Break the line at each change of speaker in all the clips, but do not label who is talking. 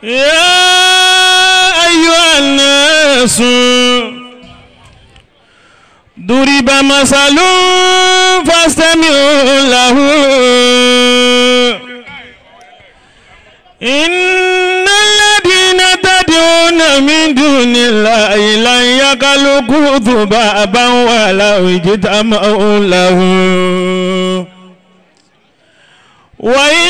يا أيها الناس ضرب مثل فاستمعوا له إن الذين تدعون من دون الله لن يخلقوا ذبابا ولو اجتمعوا له وإن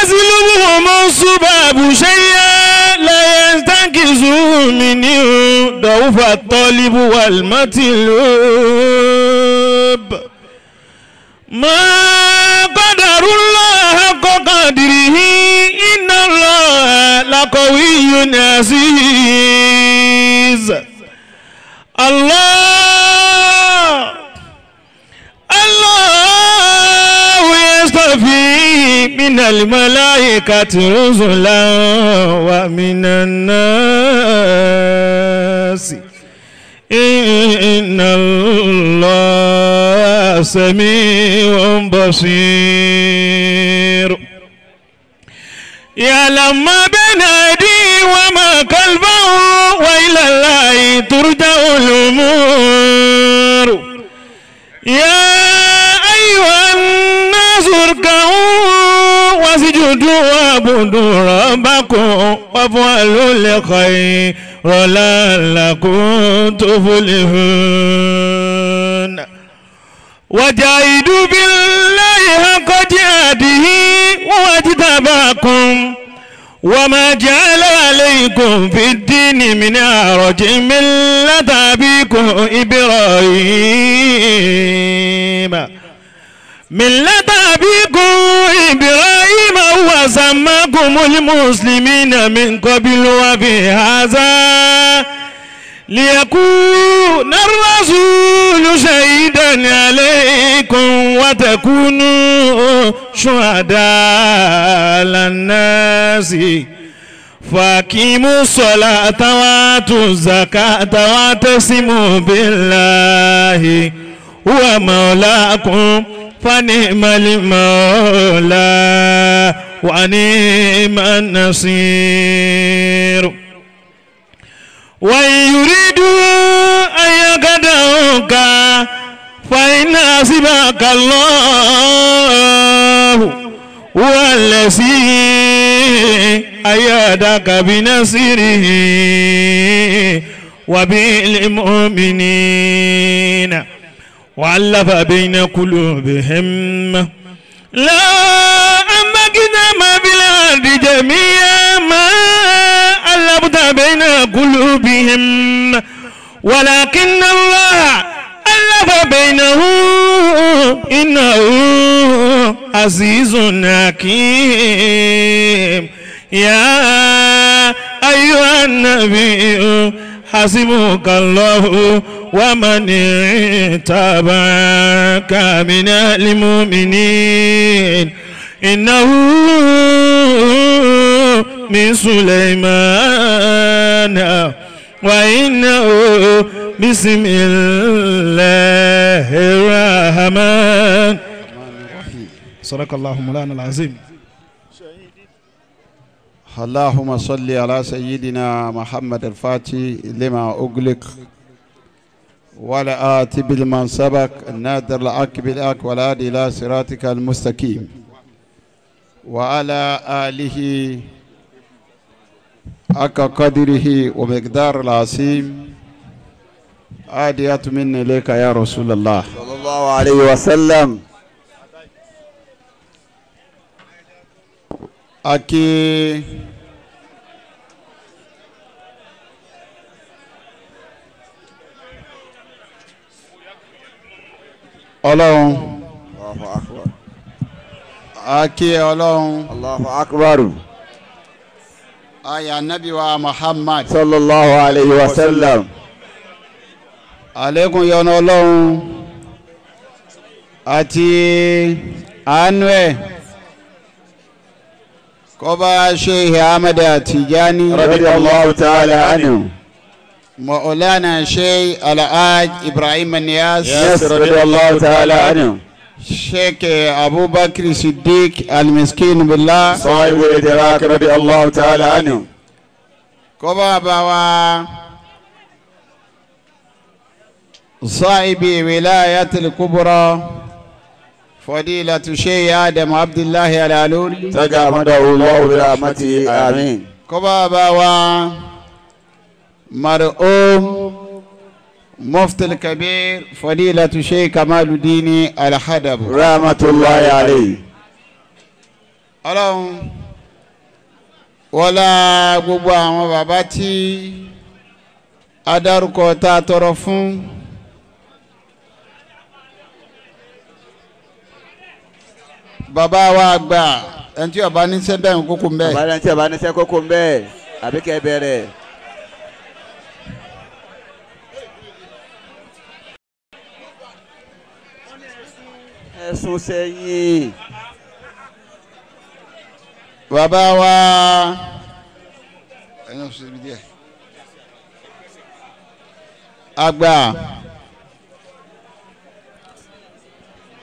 يسلبهم الذباب شيئا لا يستنقذوه منه ضعف الطالب والمطلوب ما قدر الله حق قدره إن الله لقوي عزيز الله الله يصطفي من الملائكة رسلا ومن الناس إن الله سميع بصير يعلم ما بين أيديه وما خلفه وإلى الله ترجع الأمور يا أيها الناس اركعوا واسجدوا واعبدوا ربكم وافعلوا الخير لعلكم تفلحون وجاهدوا بالله حق جهاده واجتباكم وما جعل عليكم في الدين من حرج ملة أبيكم إبراهيم ملة أبيكم إبراهيم هو سماكم المسلمين من قبل وفي هذا ليكون الرسول شهيدا عليكم وتكونوا شهداء على الناس فأقيموا الصلاة وآتوا الزكاة واعتصموا بالله هو مولاكم فنعم المولى ونعم النصير وإن يريدوا أن يخدعوك فإن حسبك الله هو الذي أيدك بنصره وبالمؤمنين وألف بين قلوبهم لا أمكن ما بالأرض جميعا ما ألفت بين قلوبهم ولكن الله ألف بينه إنه عزيز حكيم يا أيها النبي حسبك الله ومن اتبعك من المؤمنين إنه من سليمان وإنه بسم الله الرحمن صدق الله مولانا العظيم.
اللهم صل على سيدنا محمد الفاتح لما أغلق ولا آتي بالمن سبق النادر العك بالأك ولا إلى صراطك المستقيم وعلى آله حق قدره ومقدار العظيم. عاديات مني إليك يا رسول الله
صلى الله عليه وسلم.
Aki Ọlọ́run,
Allahu akbar.
Aki Ọlọ́run,
Allahu akbar.
Aya Nabi wa Muhammad
sallallahu alayhi wa sallam.
Àlékún yọ́nú Ọlọ́run àti àánú ẹ̀ kó bá Sheikh Ahmad Tijani
radiyallahu ta'ala anhu,
Maulana Sheikh Alhaj Ibrahim Niyas
radiyallahu ta'ala anhu,
Sheikh Abubakar Siddiq Al-Miskin Billah
صاحب الإدراك رضي الله تعالى عنه.
Kó bá wa صاحب ولاية الكبرى فضيلة الشيخ آدم عبد الله العلوري
تغمده الله برحمته آمين.
Kó bá wa مرحوم مفتي الكبير فضيلة الشيخ كمال الدين الحدب
رحمة الله عليه.
Ọlọ́run wọlá gbogbo àwọn bàbá tí adarúkọ tá a tọrọ fún bàbá wa gbà ẹni tí ọba ní sẹ́bẹ̀ ń kókó mbẹ́.
Bàbá ẹni tí ọba ní sẹ́ kókó mbẹ́ àbí kẹ́ bẹ̀rẹ̀. Ẹ̀sùn sẹ́yìn.
Bàbá wa àgbà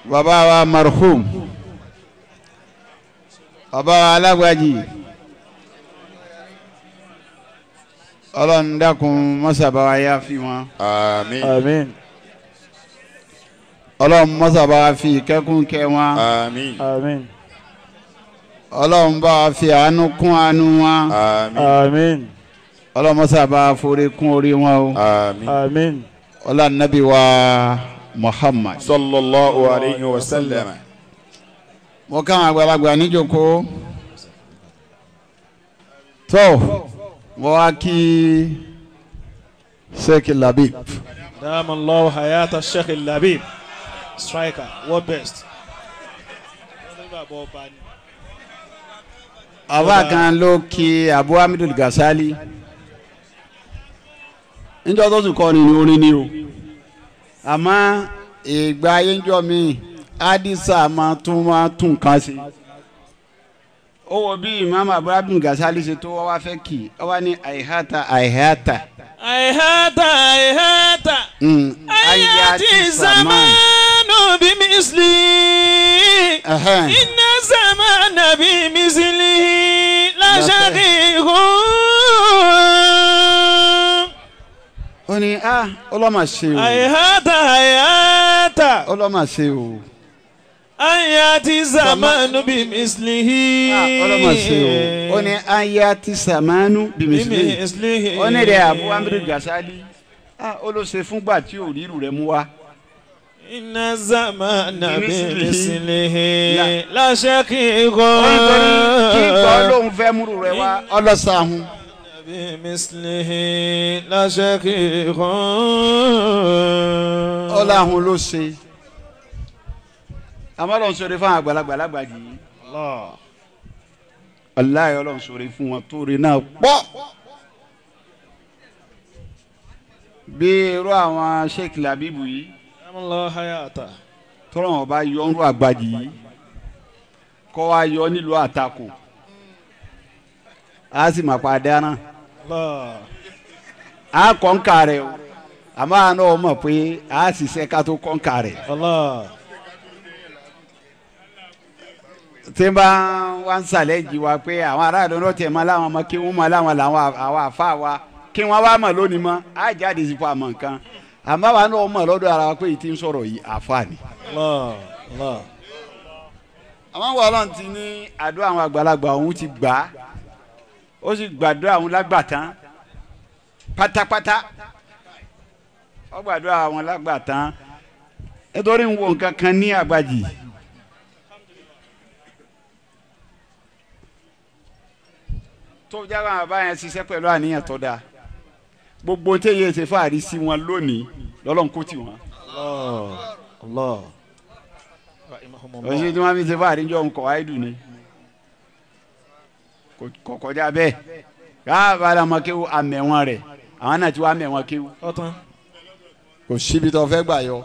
bàbá wa marhum bàbá wa alágbàjì Ọlọ́run dákun mọ́sàbá wa yá fi wọn.
Àmín.
Àmín.
Ọlọ́run mọ́sàbá wa fi ìkẹ́kùn kẹ́ wọn.
Àmín.
Àmín.
Ọlọ́run bá wa fi àánú kún àánú wọn.
Àmín.
Àmín.
Ọlọ́run mọ́sàbá wa forí kún orí wọn o.
Àmín.
Àmín.
Ọlá nàbí wa Muhammad.
Sallallahu alayhi wa sallam.
Mo káwọn àgbàlagbà níjókòó. Tó mo wá kí Sheikh Labib.
Dam Allahu hayata Sheikh Labib. Striker, world best.
Àwa kan ló kí Abu Hamidul Gasali. Níjọ́ tó sì kọ́ ni orin ni o. Àmọ́ ìgbà ayé ń jọ mi, Adisa máa tún nǹkan ṣe. Ó wo bí Imam Abu Hamidul Gasali ṣe tó wá fẹ́ kì í, ó wá ní àìhátà àìhátà.
Àìhátà àìhátà. Àyàtì zamanu bí misli. Inna zamana bí misli. La sharihu.
Ó ní a ọlọ́mà ṣe o.
Àìhátà àìhátà.
Ọlọ́mà ṣe o.
Àyàtì zamanu bí misli.
Ọlọ́mà ṣe o. Ó ní àyàtì zamanu bí misli. Ó ní rẹ̀ Abu Hamidul Gasali. Ó ló ṣe fúngbà tí ò rírù rẹ̀ mú wá.
Inna zamana bí mislihi la shaqiqun.
Ó ní torí kí ìgbà olóhùn fẹ́ múrù rẹ̀ wá ọlọ́sàáhùn.
Bí mislihi la shaqiqun.
Ọláhùn ló ṣe. Àmọ́ Ọlọ́run ṣoore fún àgbàlagbà lágbàjì yìí. Aláì Ọlọ́run ṣoore fún wọn tó rí náà pọ̀. Bí irú àwọn Sheikh Labibu yìí tọ́lọ́ wọn bá yọ ọ́nrú àgbàjì yìí kọ́ wa yọ nílùú àtakò á sì mà pa dáná á kọ́ńkà rẹ̀ o àmọ́ àná ọ̀ mọ̀ pé á sì ṣe ká tó kọ́ńkà rẹ̀. Tí n bá wá ń sàlẹ̀ jì wá pé àwọn aráàlú náà tiẹ̀ máa láwọn ọmọ kí wọ́n máa láwọn làwọn àwọn àfa wa kí wọ́n wá mọ̀ lónìí mọ́ á jáde sípò àmọ̀ nǹkan àmọ́ àwa náà mọ̀ lọ́dọ̀ ara wa pé ìtì ń sọ̀rọ̀ yìí àfa ni. Àwọn wọ Ọlọ́run ti ní àdúrà àwọn àgbàlagbà òun ti gbà á ó sì gbàdúrà àwọn lágbàtán pátápátá ó gbàdúrà àwọn lágbàtán nítorí ń wo nǹkan kan ní àgbàjì. Tó jáwé àwọn bàbá yẹn ṣiṣẹ́ pẹ̀lú àníyàn tó dáa gbogbo tí èyí ṣe fàárí sí wọn lónìí lọ́lọ́run kó tì wọ́n. Òṣìṣẹ́ tí wọ́n fi ṣe fàárí jọ nǹkan wáyé dùn ni kò kọjá bẹ́ẹ̀ káàbà làwọn kéwù àmẹ̀wọ̀n rẹ̀ àwọn náà ti wá àmẹ̀wọ̀n kéwù. Kò síbi tó fẹ́ gbà yọ.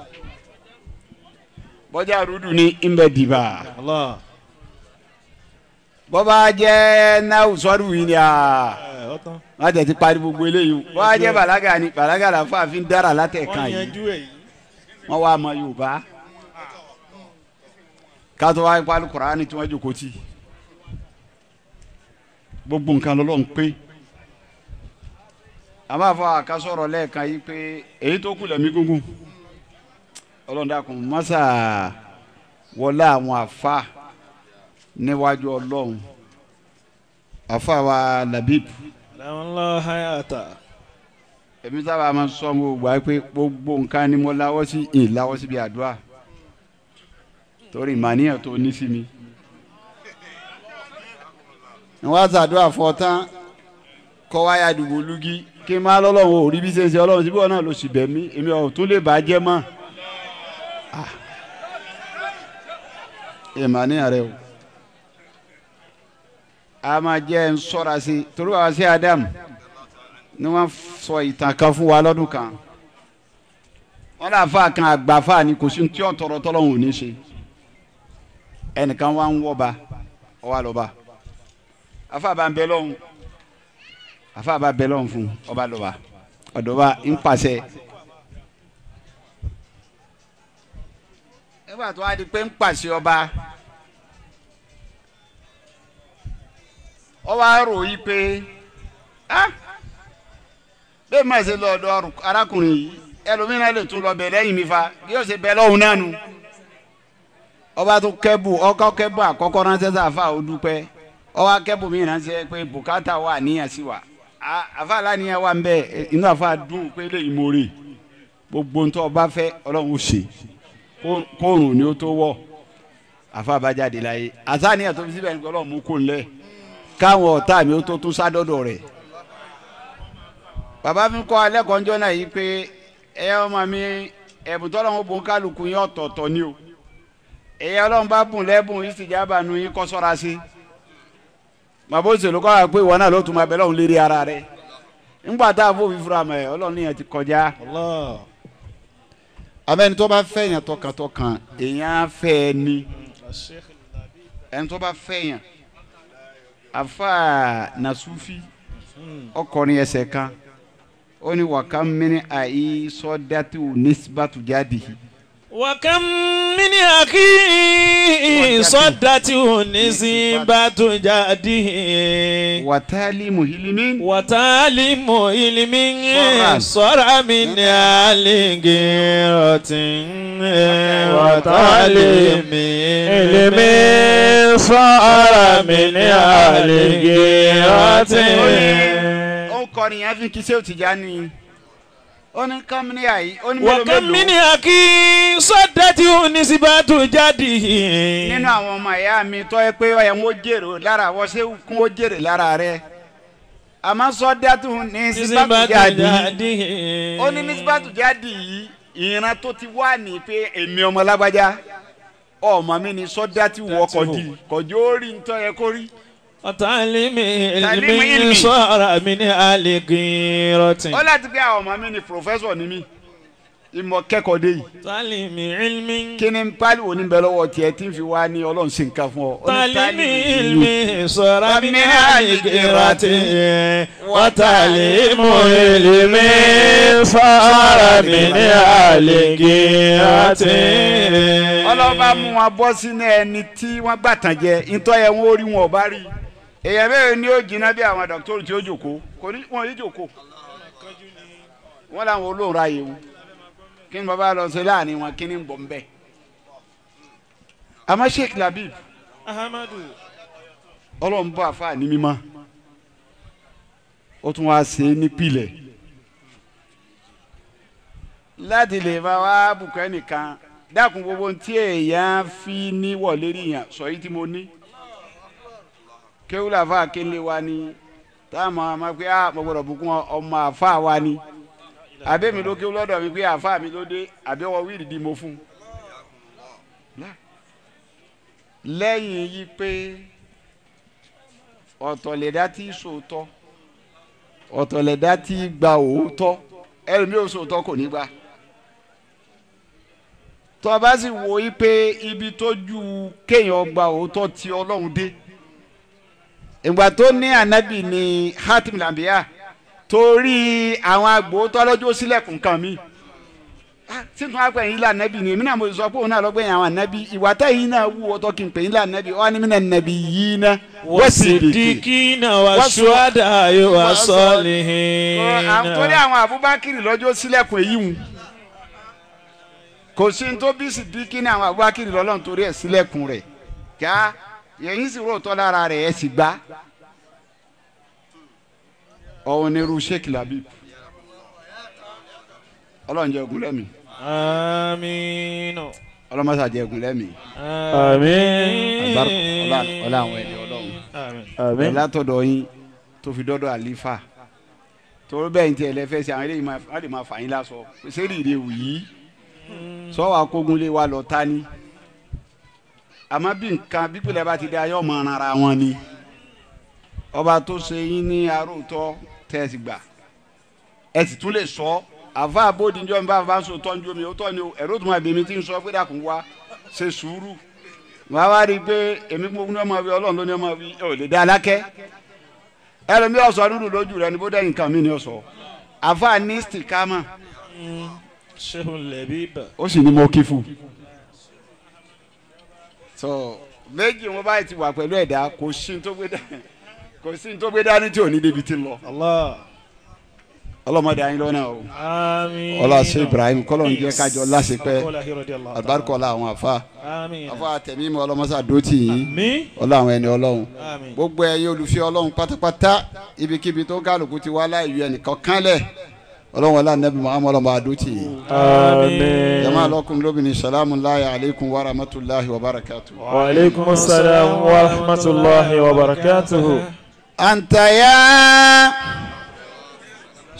Bọ́jà rúdù ní ìmbẹ̀ dìbà. Bọ́bá jẹ́ náà sọ́dún yìí ni wọ́n tẹ̀ ti parí gbogbo eléyìí bọ́bá jẹ́ bàlágà ni bàlágà là fún àfin dára látẹ̀kan yìí wọ́n wá mọ Yorùbá. Kátó wáyé pálí Kùránì tí wọ́n jókòó tì. Gbogbo nǹkan lọ́lọ́run pé. A máa fọ àkásọ̀rọ̀ lẹ́ẹ̀kan yìí pé èyí tó kù lẹ́mí gúngún. Ọlọ́run dákun mọ́sà wọlé àwọn àfa níwájú Ọlọ́run. Àfa wa Labib. Èmi sábà máa ń sọ mo gbà pé gbogbo nǹkan ni mo láwọ́ sí ìláwọ́ síbi àdúrà torí ìmàníyàn tó ní sí mi. Wọ́n á ṣàdúrà fún ọ tán kọ́ wáyà dùbò lúgí kí n máa lọ́lọ́run ò rí bí ṣe ń ṣe Ọlọ́run síbí wọn náà ló sì bẹ̀ mí èmi ò tún lè bàá jẹ́ mọ́. Ìmàníyàn rẹ o. A máa jẹ́ ń sọ́ra sí torí wàá sí Adam ni wọ́n sọ ìtàn kan fún wa lọ́dún kan. Wọ́n lè fa kan àgbà fa ni kò sí tí ó tọrọ tọ́lọ́hún ò ní ṣe. Ẹnìkan wá ń wọ́ba ọ wá lọ́ba. Afa bá ń bẹ lọ́hún. Afa bá bẹ lọ́hún fún ọba lọ́ba. Ọ̀dọ́ba ń pàṣẹ. Nígbà tó wá di pé ń pàṣẹ ọba. Ọ wá rò yí pé bẹ́ẹ̀ má ṣe lọ ọ̀dọ̀ arákùnrin yìí ẹlòmíràn lè tún lọ bẹ̀ lẹ́yìn mi fa yóò ṣe bẹ̀ lọ́hùn náà nu. Ọba tó kẹ́bù ọkọ kẹ́bù àkọ́kọ́ ránṣẹ́ sáfà ó dúpẹ́ ọba kẹ́bù mi ránṣẹ́ pé bùkátà wà níyàn sí wa àfa aláníyàn wà ń bẹ inú àfa dùn pé lè mórí gbogbo ntọ́ ọba fẹ́ Ọlọ́run ó ṣe kóòrùn ni ó tó wọ̀ àfa bá jáde láyé àtàníyàn tó fi síbẹ̀ ní Ọlọ́run mú kó ńlẹ̀ káwọn ọ̀tá mi ó tó tún sádọ́dọ̀ rẹ̀. Bàbá mi kọ́ alẹ́ kọ́njọ́ náà yìí pé ẹ ọmọ mi ẹ̀bùn tọ́lọ́run bùn kálukú yín ọ̀tọ̀ọ̀tọ̀ ni o ẹ̀yẹ Ọlọ́run bá bùn lẹ́bùn ìsìjàbà nu yín kọ́ sọ́ra sí. Bàbá òṣèlú kọ́ wa pé ìwọ náà ló tún máa bẹ lọ́hùn lérí ara rẹ̀ ńgbà tá a fò fi fura mọ́ ẹ Ọlọ́run yẹn ti kọjá. Àmẹ́ni tó bá fẹ́ yàn tọkàntọkàn èèyàn á fẹ́ ẹ ní ẹni tó bá fẹ́ yàn afa nasufi ọkọrin ẹsẹ̀ kan ó ní wàkà mini àyè sọdátù nísìbàtù jáde.
Wàkà mini àkì sọdátù nísìbàtù jáde.
Wàtálì muhilimi.
Wàtálì muhilimi sọ̀rọ̀ mi ní àlìgírọ̀tì. Wàtálì muhilimi sọ̀rọ̀ mi ní àlìgírọ̀tì.
Kọrin yẹn fi kí sèw Tìjàní ó ní kọ́mínì àyí ó ní mélòó mélòó.
Wàkàmínì àkí sọ́dẹ̀tì oníṣìbàtú jáde.
Nínú àwọn ọmọ ìyá mi tọ́ ẹ pé ọ̀yẹ̀ ń jèrò lára wọ́n ṣé kún ó jèrè lára rẹ̀ àmọ́ sọ́dẹ̀tì oníṣìbàtú jáde ó ní níṣìbàtú jáde yìí ìran tó ti wá ní pé èmi ọmọ lágbájá ọmọ mi ni sọ́dẹ̀tì wọkọ̀ di kọjú ó rí ntọ́ yẹ kó rí.
Tàlímì ilmi sọ̀rọ̀ mi ní àlìgírọ̀tì.
Ó láti pé àwọn ọmọ mi ni pòfẹ́sọ̀ ni mí ìmọ̀ kẹ́kọ̀ọ́ dé yìí.
Tàlímì ilmi.
Kí ni pálí wo ni bẹ lọ́wọ́ tiẹ̀ tí ń fi wá ní Ọlọ́run ṣe nǹkan fún ọ.
Tàlímì ilmi sọ̀rọ̀ mi ní àlìgírọ̀tì. Wàtàlímù ilmi sọ̀rọ̀ mi ní àlìgírọ̀tì.
Ọlọ́ba mú wọn bọ́ sínú ẹni tí wọ́n gbàtàn jẹ ìtọ́ yẹn wọ́n rí wọn ò bá rí. Èèyàn bẹ́ẹ̀ ni ó jiná bí àwọn dọ́kítọ́rù tí ó jòkó kò ní wọn yìí jòkó wọn làwọn olóhùn ra yìí kí ni bàbá lọ sí láàrin wọn kí ni ń bọ̀ ń bẹ̀. Àmọ́ Sheikh Labib
Ahmadu
Ọlọ́run bọ́ àfa ní mímọ́ ó tún wá ṣe é nípìlẹ̀ láti lè bá wa bùkọ́ ẹnìkan dákun gbogbo tí èèyàn fi ní wọlé rí yàn sọ yìí tí mo ní kéwúlà fà kéle wa ni táwọn ọmọ pé a mo gbọ́dọ̀ bùkún ọmọ àfa wa ni àbí mi ló kéwú lọ́dọ̀ mi pé àfa mi ló dé àbí ọwọ́ wíìlì di mo fún un. Lẹ́yìn yìí pé ọ̀tọ̀lẹ̀dá tí sòótọ́ ọ̀tọ̀lẹ̀dá tí gba òótọ́ ẹlòmíì ò sòótọ́ kò ní gbà. Tó bá sì wò yí pé ibi tó ju kéèyàn gba òótọ́ ti Ọlọ́run dé ìgbà tó ní ànábì ní Hatim Lambiya torí àwọn agbóòótọ́ lọ́jọ́ sílẹ̀kùn kan mi Tí n tún wá pè yín là nẹ́bí ni èmi náà mo sọ pé òun náà lọ́gbẹ̀yìn àwọn ànẹ́bí ìwà tẹ̀yìn náà wú ọtọ́ kí n pè yín là nẹ́bí ọ́ ní mí náà nẹ́bí yìí ná.
Wasidikina wa shuhada wa salihina.
Torí àwọn Abubakar lọ́jọ́ sílẹ̀kùn èyí wù. Kò sí ní tó bí Sidiki ní àwọn Abubakar lọ́lọ́run torí ẹ̀ sílẹ̀kùn rẹ̀ kíá yẹ̀yìn sì rò tọ́ lára rẹ̀ ẹ̀ sì gbá. Ọ̀hún ni irú Sheikh Labib Ọlọ́run jẹ́ ogun lẹ́mìí.
Àmín.
Ọlọ́mọṣà jẹ́ ogun lẹ́mìí.
Àmín.
Ọlá àwọn ẹni Ọlọ́run.
Àmín.
Látọ̀dọ̀ yín tó fi dọ́dọ̀ àlífà torí bẹ́ẹ̀ ní tiẹ̀ lẹ́fẹ̀ẹ́ sí àwọn eléyìí wọ́n lè máa fà yín lásọ sẹ́rí ìrè wù yìí sọ́wọ́ akógun lé wa lọ ta ni àmọ́ bí nǹkan bípìlẹ̀ bá ti dá yọ̀ mọ́ ara wọn ni ọba tó ṣe yín ní aróòtọ́ tẹ́ ẹ sì gbà ẹ sì tún lè sọ àfa àbódìjọ́ mi bá bá ń sọ tọ́jú mi ó tọ́ ni ẹ̀rọ tó máa bèmí tí ń sọ pé dàkún wá ṣe sùúrù wàá wá rí i pé èmi gbogbo ní ọmọ wí Ọlọ́run ló ní ọmọ wí ò lè dá alákẹ́ ẹlòmí ọ̀sọ́ dúdú lójú rẹ ni bó dẹ́yìn kan mí ni ọ̀sọ́ àfa ní sìkámà ó sì ní mo kí fún. So méjì wọn báyìí ti wà pẹ̀lú ẹ̀dá kò sí ní tó gbé dání tí ò ní débi tí ń lọ. Ọlọ́mọdé ayé lọ́nà o. Ọlá ṣe Ibrahim kọ́lọ́n jẹ́ kájọ láṣepẹ́ àlùbáríkọ́lá àwọn àfa àfa àtẹ̀mímọ́ ọlọ́mọṣà dótì yín ọlá àwọn ẹni Ọlọ́run gbogbo ẹ̀yin olùfẹ́ Ọlọ́run pátápátá ibikíbi tó kálukú ti wá láì yọ ẹnìkan kánlẹ̀ Ọlọ́run ọlá nẹ́bí Muhammad ọlọ́mọ àdótì yín. Jama lọ́kùnrin lóbìnrin salamu alayhi alaykum wa rahmatulahi wa barakatuhu.
Wa aleykum salaam wa rahmatulahi wa barakatuhu.
Anta ya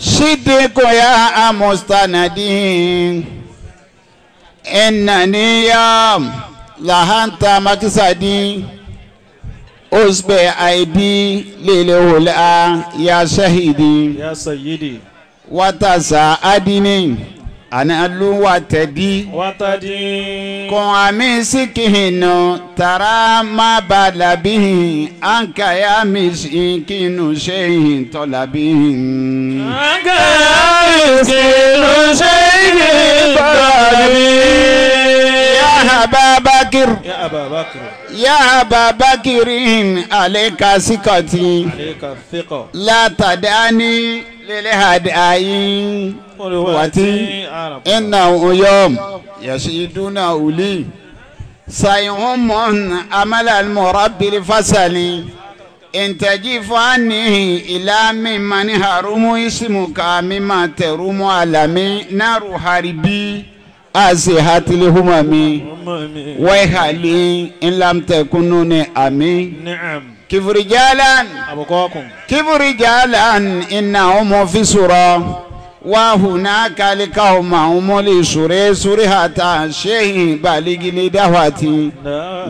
Sidiku ya mustanadin innani ya lahanta makisadi usbe aidi lilehula ya shahidi
ya sayyidi
watasa adini ana luwatadi
watadi
kun amisikihinu tara ma balabihi anka ya misikinu shehin tolabihi
anka ya misikinu shehin tolabihi
ya Ababakir
ya Ababakir
ya Ababakirin aleka sikati
aleka thiqa
la tadani lilhadayi wati innahu yawm yashiduna uli sayumun amala almurabbi alfasali in tajifu anni ila mimman harumu ismuka mimma terumu alami naru haribi azihatil humami wa hali in lam takununi ami
na'am
kifrijalan
abqakum
kifrijalan innahum fi sura wa hunaka likahum li sure surihata shehi baligili dawati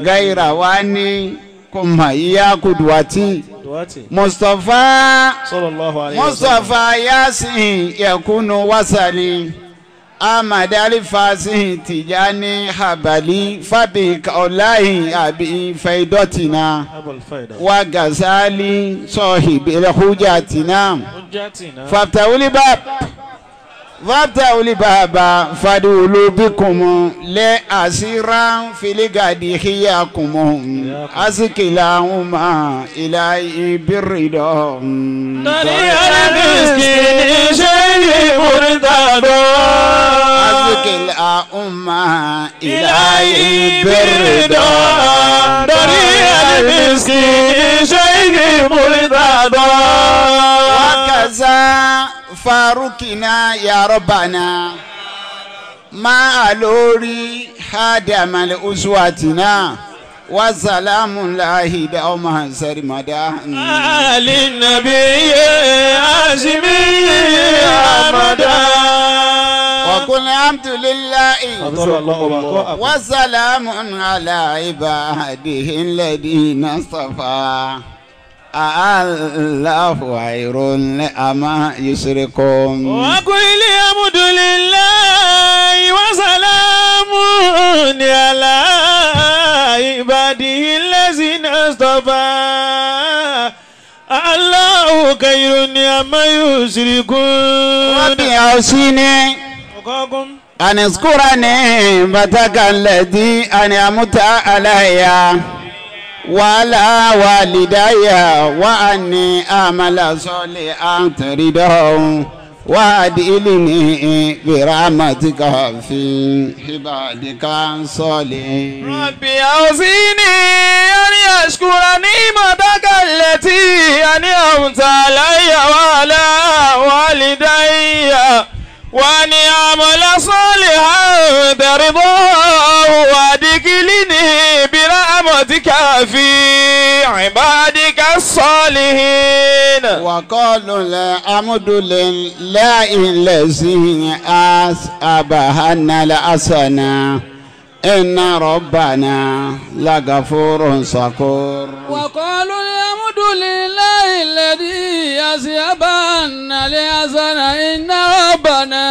gaira wani kuma iya kudwati Mustafa
sallallahu alayhi wa sallam
Mustafa yasin yakunu wasali Ahmad alifasi Tijani habali fabi kaulahi abi faidotina wa Gazali sahibi hujatina faftahuli bab faftahuli baba fadulu bikum le asiran filigadi hiyakum asikilahuma ilahi birrido Umma ilahi birrido wakaza farukina ya Rabbana ma alori hadamal uswatina wa salamun lahi dauma sarmada
ali nabi azimi amada
wa qul alhamdulillahi wa salamun ala ibadihi alladhina istafa Allahu khairun amma yushrikun.
Wa qul alhamdulillahi wa salamun ala ibadihi alladhina istafa Allahu khairun amma yushrikun.
Rabbi awsini أن اذكر نعمتك التي أنعمت علي وعلى والدي وأني أعمل صالحا ترضاه وأدخلني برحمتك في عبادك الصالحين.
ربي أوزعني أن أشكر نعمتك التي أنعمت علي وعلى والدي وأن أعمل صالحا ترضاه وأدخلني برحمتك في عبادك الصالحين.
وقالوا الحمد لله الذي أصابنا الحسنة إن ربنا لغفور شكور.
وقالوا الحمد لله الذي أصابنا الحسنة إن ربنا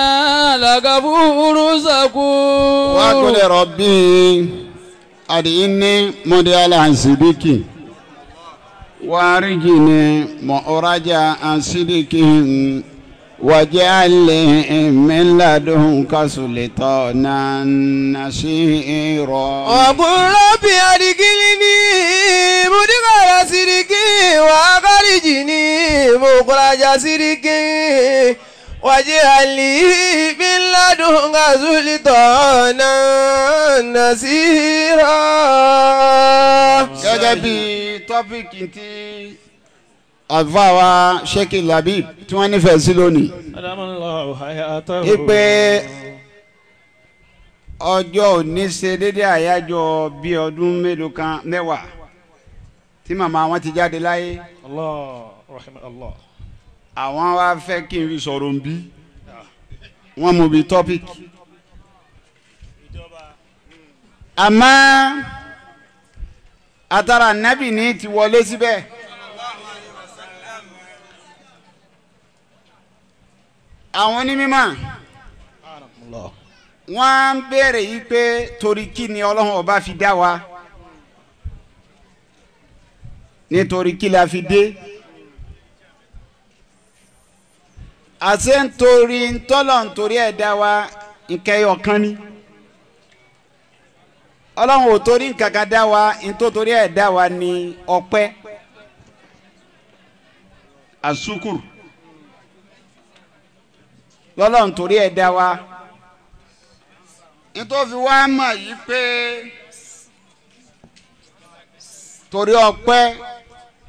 لغفور شكور.
وقل ربي أدعني مديال صديقي وارجني مؤرجا عن صدقهم واجعل لي من لدنك سلطانا نصيرا.
وقل ربي أدخلني مدخل صدق وأخرجني مخرج صدق واجعل لي من لدنك سلطانا نصيرا.
Gẹ́gẹ́ bí tọ́pìkì tí àlùfáà wa Sheikh Labib tí wọ́n nífẹ̀ẹ́ sí lónìí. Ipe ọjọ́ òní ṣe déédéé àyájọ́ bíi ọdún mélòó kan mẹ́wàá tí màmá wọn ti jáde láyé. Àwọn wa fẹ́ kí n fi sọ̀rọ̀ nbí wọ́n mú bí tọ́pìkì. Àmọ́ atara nẹ́bì ní ti wọlé síbẹ̀. Àwọn onímọ̀ wọ́n ń béèrè yìí pé torí kí ni Ọlọ́run ọba fi dá wa, nítorí kí la fi dé, àṣẹ nítorí ntọ́lọ̀ nítorí ẹ̀ dá wa nkẹyọ̀ kan ni. Ọlọ́run ò torí nǹkan kan dá wa, nítorí ẹ̀ dá wa ní ọpẹ́ àsukùrù lọ́lọ́run torí ẹ̀ dá wa. Nítorí wá mọ̀ yìí pé torí ọpẹ́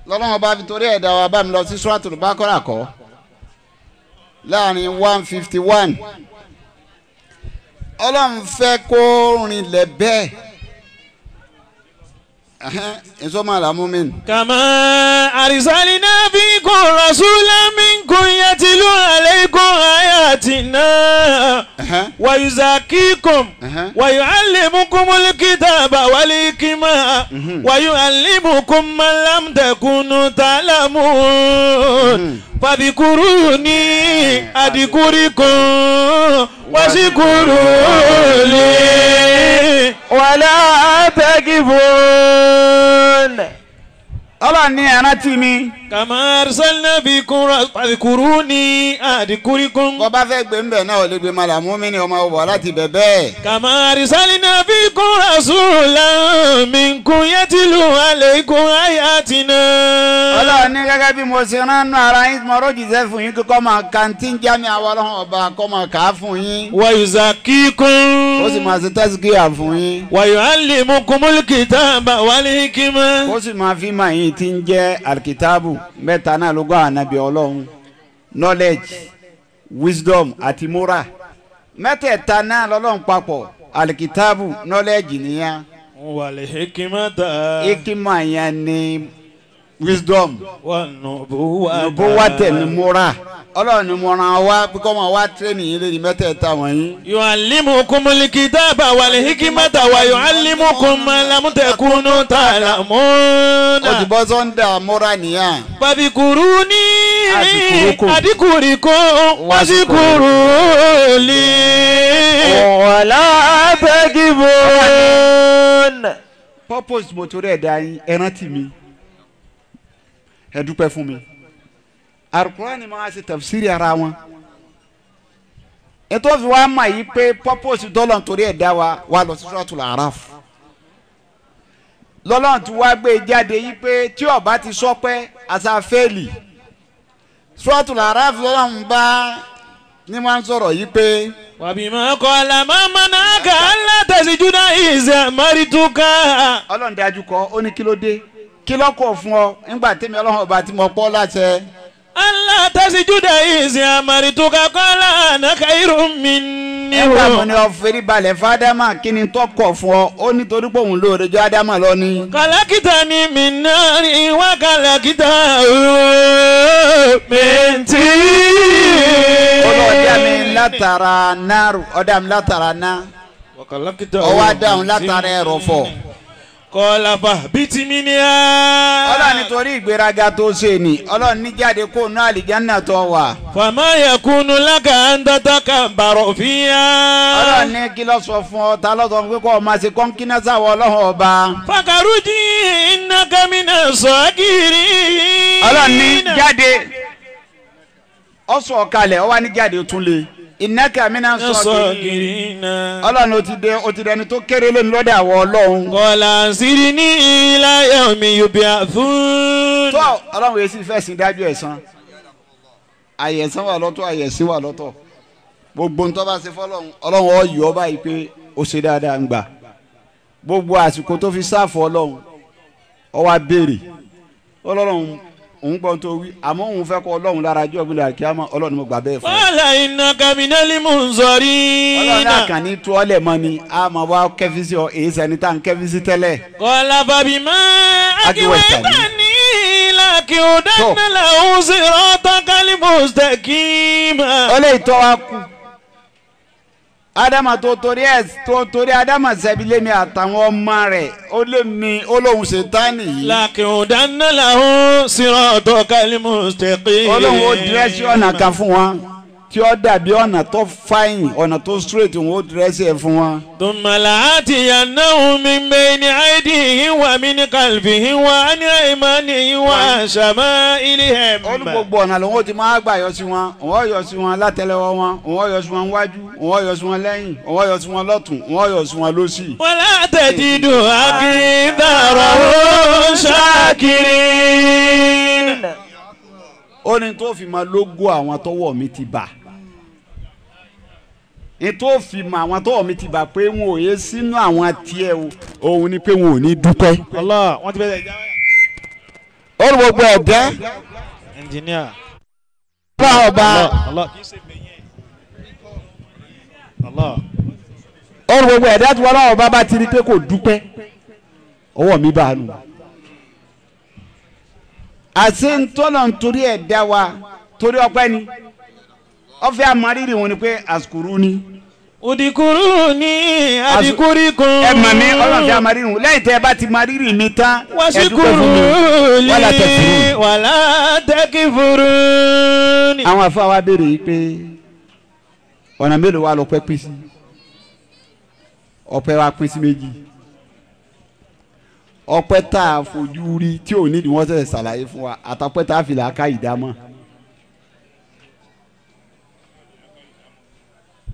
lọ́lọ́run bá fi torí ẹ̀ dá wa. Bá mi lọ sí Suratul Baqara kọ́ láàrin 151. Ọlọ́run fẹ́ kó rinlẹ̀ bẹ́ẹ̀.
كما أرسلنا فيكم رسولا منكم يتلو عليكم آياتنا ويزكيكم ويعلمكم الكتاب والحكمة ويعلمكم ما لم تكونوا تعلمون فاذكروني أذكركم واشكروا لي ولا تكفرون.
Ọlọ́run ní ẹ rántí mi.
Kama arsalna fikum fadhkuruni adhkurkum.
Bọ́ bá fẹ́ gbé ń bẹ̀ náà ò lè gbé màlàmú mi ni ọmọ ọbọ̀ láti bẹ̀ bẹ́ẹ̀.
Kama arsalna fikum rasulan minkum yatlu alaykum ayatina.
Ọlọ́run ní gẹ́gẹ́ bí mo ṣe rán nú ara yín mo rójìṣẹ́ fún yín kíkọ́ máa kàntí jámi àwọn ọlọ́run ọba kọ́ máa kà á fún yín.
Wa yuzakikum.
Ó sì máa ṣe tazkiya fún yín.
Wa yuallimukumul kitaba wal hikma.
Ó sì máa fi máa yín tí ń jẹ́ alikitaabu mẹ́ta náà ló gbọ́ ànábì ọlọ́run, knowledge, wisdom àti moral. Mẹ́tẹ̀ẹ̀ta náà lọ́lọ́run papọ̀. Alikitaabu knowledge nìyẹn.
Wal hikmata.
Hikima yẹn ni wisdom. Nubuwa tẹ̀ ní moral. Ọlọ́run ni mo ràn wá bí kò máa wá tírénì yín lórí mẹ́tẹ̀ẹ̀ta wọ̀nyí.
Yu'allimukumul kitaba wal hikmata wa yu'allimukum ma lam takunu ta'lamun.
Ó ti bọ́ sọ́ńdà múra nìyà.
Fadhkuruni adhkurkum washkuru li
wala takfurun.
Purpose mo torí ẹ̀ dá yín, ẹ rántí mi, ẹ dúpẹ́ fún mi. Alukurani máa ṣe tafsiri ara wọn. Ètò fi wá mà yí pé purpose tọ́lọ̀ nítorí ẹ̀ dá wa wá lọ sí Suratul Araf. Lọ́lọ́run tí wàá gbé jáde yí pé tí ó bá ti sọpẹ́ àṣà fẹ́ẹ̀lì. Suratul Araf lọ́lọ́run bá ní wọ́n ń sọ̀rọ̀ yí pé.
Wàbímọ kọ́lá máa náà kà á látẹ̀síjú náà ìṣe àmárìtúkà.
Ọlọ́run dájú kọ ó ní kí ló dé kí lọ́kọ̀ fún ọ nígbà tẹ́mi Ọlọ́run ọba tí mo pọ́ láṣẹ.
Alátẹ̀síjúdà ìsìn àmàrìtúkà kọ́lá ànákàírù mi ní.
Nígbà mo ní ọ fèrè balẹ̀ fádámà kí ni tó kọ̀ fún ọ ó nítorí pé òun lóore jọ ádámà lọ ni.
Kàlákìtà ni mi náà rí wá kàlákìtà mẹ́ntì.
Ó lọ ọ̀dà mi látara náàrù ọ̀dà mi látara ná. Ọwọ́ adáhùn látara ẹ̀rọ̀fọ̀.
Kọ́lá fa bíi mi ni a.
Ọlọ́run nítorí ìgbéraga tó ṣe ni Ọlọ́run ní jáde kó nú àlìjánnà tó wà.
Fama yakunu laka an tatakabbaru fiha.
Ọlọ́run ní kí ló sọ fún ọ ta ló sọ fún pé kó o máa ṣe kọ́ńkínná sáwọ́ Ọlọ́run ọba.
Fakaruji innaka mina sagirin.
Ọlọ́run ní jáde ọ sọ kalẹ̀ ọ wá ní jáde tún le. Innaka mina sagirin. Ọlọ́run ó ti dẹni tó kéré lónìí lọ́dọ̀ àwọn Ọlọ́run.
Qala anzirni ila yawmi yub'athun.
Tó Ọlọ́run yìí sì fẹ̀sìn dájú ẹ̀san. Àyẹ̀sán wà lọ́tọ̀ àyẹ̀sí wà lọ́tọ̀. Gbogbo ń tó bá ṣe fọlọ́run Ọlọ́run ó yọ báyìí pé ó ṣe dáadáa ń gbà. Gbogbo àsìkò tó fi sáàfù Ọlọ́run ó wá béèrè. Ọlọ́run òun gbọ́n tó wí àmọ́ òun fẹ́ kọ́ Ọlọ́run lára jọ́ gbọ́dọ̀ àkíyàmọ́ Ọlọ́run mo gbà bẹ́ẹ̀ fún un.
Qala innaka minal munzirin.
Ọlọ́run náà kàn ní tú ọ́lẹ̀ mọ́ ni a máa wá kẹ́fí sí ọ èyí sẹ́ni tá à ń kẹ́fí sí tẹ́lẹ̀.
Qala fabima aghwaytani la'aqudanna lahum siratakal mustaqim.
Ó lè tọ́ wa kú. Ádámà tó torí ẹ̀ tó torí Ádámà sẹ́bi lémi àtàwọn ọmọ rẹ̀ ó lé mi ó lóun ṣètánì yìí.
La'aqudanna lahum siratakal mustaqim.
Ó lóun ó dírẹ́sì ọ̀nà kan fún wọn tí ó dàbí ọ̀nà tó fáyìn ọ̀nà tó straight òun ó dírẹ́sì ẹ̀ fún wọn.
Thumma la'atiyannahum min bayni aydihim wa min khalfihim wa an aymanihim wa an shama'ilihim.
Ó ní gbogbo ọ̀nà lòun ó ti máa gbà yọ sí wọn òun ó yọ sí wọn látẹ́lẹwọ́ wọn òun ó yọ sí wọn wájú òun ó yọ sí wọn lẹ́yìn òun ó yọ sí wọn lọ́tùn òun ó yọ sí wọn lósì.
Wala tajidu aktharahum shakirin.
Ó ní tó fi máa lógo àwọn tọwọ́ mi ti bà ní tó fi mọ àwọn tọwọ́ mi ti bà pé wọn ò yé sínú àwọn tiẹ̀ o òun ni pé wọn ò ní dúpẹ́.
Allah wọ́n ti bẹ̀rẹ̀ ìjà.
Ó ní gbogbo ẹ̀dá.
Ẹnjìníà.
Ọlọ́run ọba.
Allah.
Ó ní gbogbo ẹ̀dá tí Ọlọ́run ọba bá ti rí pé kò dúpẹ́ ọwọ́ mi bá a nù. Àti ntọ́nà nítorí ẹ̀dá wa torí ọpẹ́ ni ọfẹ́ àmárírì wọn ni pé àsìkòrú ni.
Udikuru ni adikurikun.
Ẹ mọ̀ mi Ọlọ́run fẹ́ àmárírì wọn lẹ́yìn tẹ́ ẹ bá ti márírì mi tán ẹ dúpẹ́ fún mi wàlá tẹkifuru.
Wàlá tẹkifuru.
Àwọn àfa wa béèrè yìí pé ọ̀nà mélòó wa lọ́pẹ́ pín sí ọpẹ́ wa pín sí méjì ọpẹ́ tá a fojú rí tí ò nídìí wọ́n ṣẹ̀ṣẹ̀ ṣàlàyé fún wa àtọpẹ́ tá a fi làákà ìdámọ̀.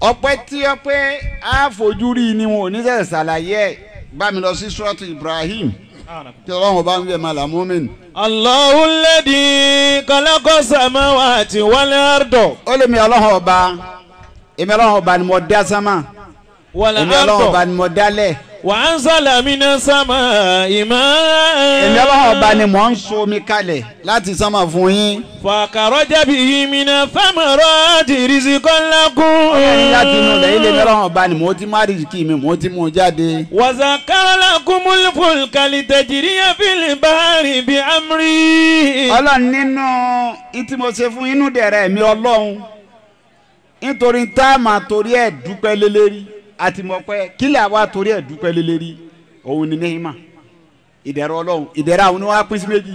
Ọpẹ́ tí ọpẹ́ á fojú rí ni wọn ò ní ṣẹ̀ṣẹ̀ ṣàlàyé ẹ̀ bá mi lọ sí suratu Ibrahim tí Ọlọ́run bá ń bẹ̀ máa là mọ́mìn.
Allahu alladhi khalaqa samawati wal arda.
Ó lè mi Ọlọ́run ọba èmi Ọlọ́run ọba ni mo dá sámà èmi Ọlọ́run ọba ni mo dálẹ̀.
Wa anzala minas samaa'i ma'an.
Èmi Ọlọ́run ọba ni mò ń so omi kalẹ̀ láti sánmà fún yín.
Fakhraja bihi minas thamarati rizqan lakum.
Ọlọ́run láti inú ilẹ̀ ilé Ọlọ́run ọba ni mò ń ti má rìsíkì mi mò ń ti mú un jáde.
Wa zakkara lakumul fulka litajriya fil bahri bi amri.
Ọlọ́run nínú ìtí mo ṣe fún inú dẹ̀rẹ̀ mi Ọlọ́run nítorí tá a máa torí ẹ̀ dúpẹ́ lélẹ́rí àti mọ̀ pé kílẹ̀ àwa torí ẹ̀ dúpẹ́ lélẹ́rí òun ni nehima ìdẹ̀rọ̀ Ọlọ́run ìdẹ̀rọ̀ àwọn ni wọ́n á pín sí méjì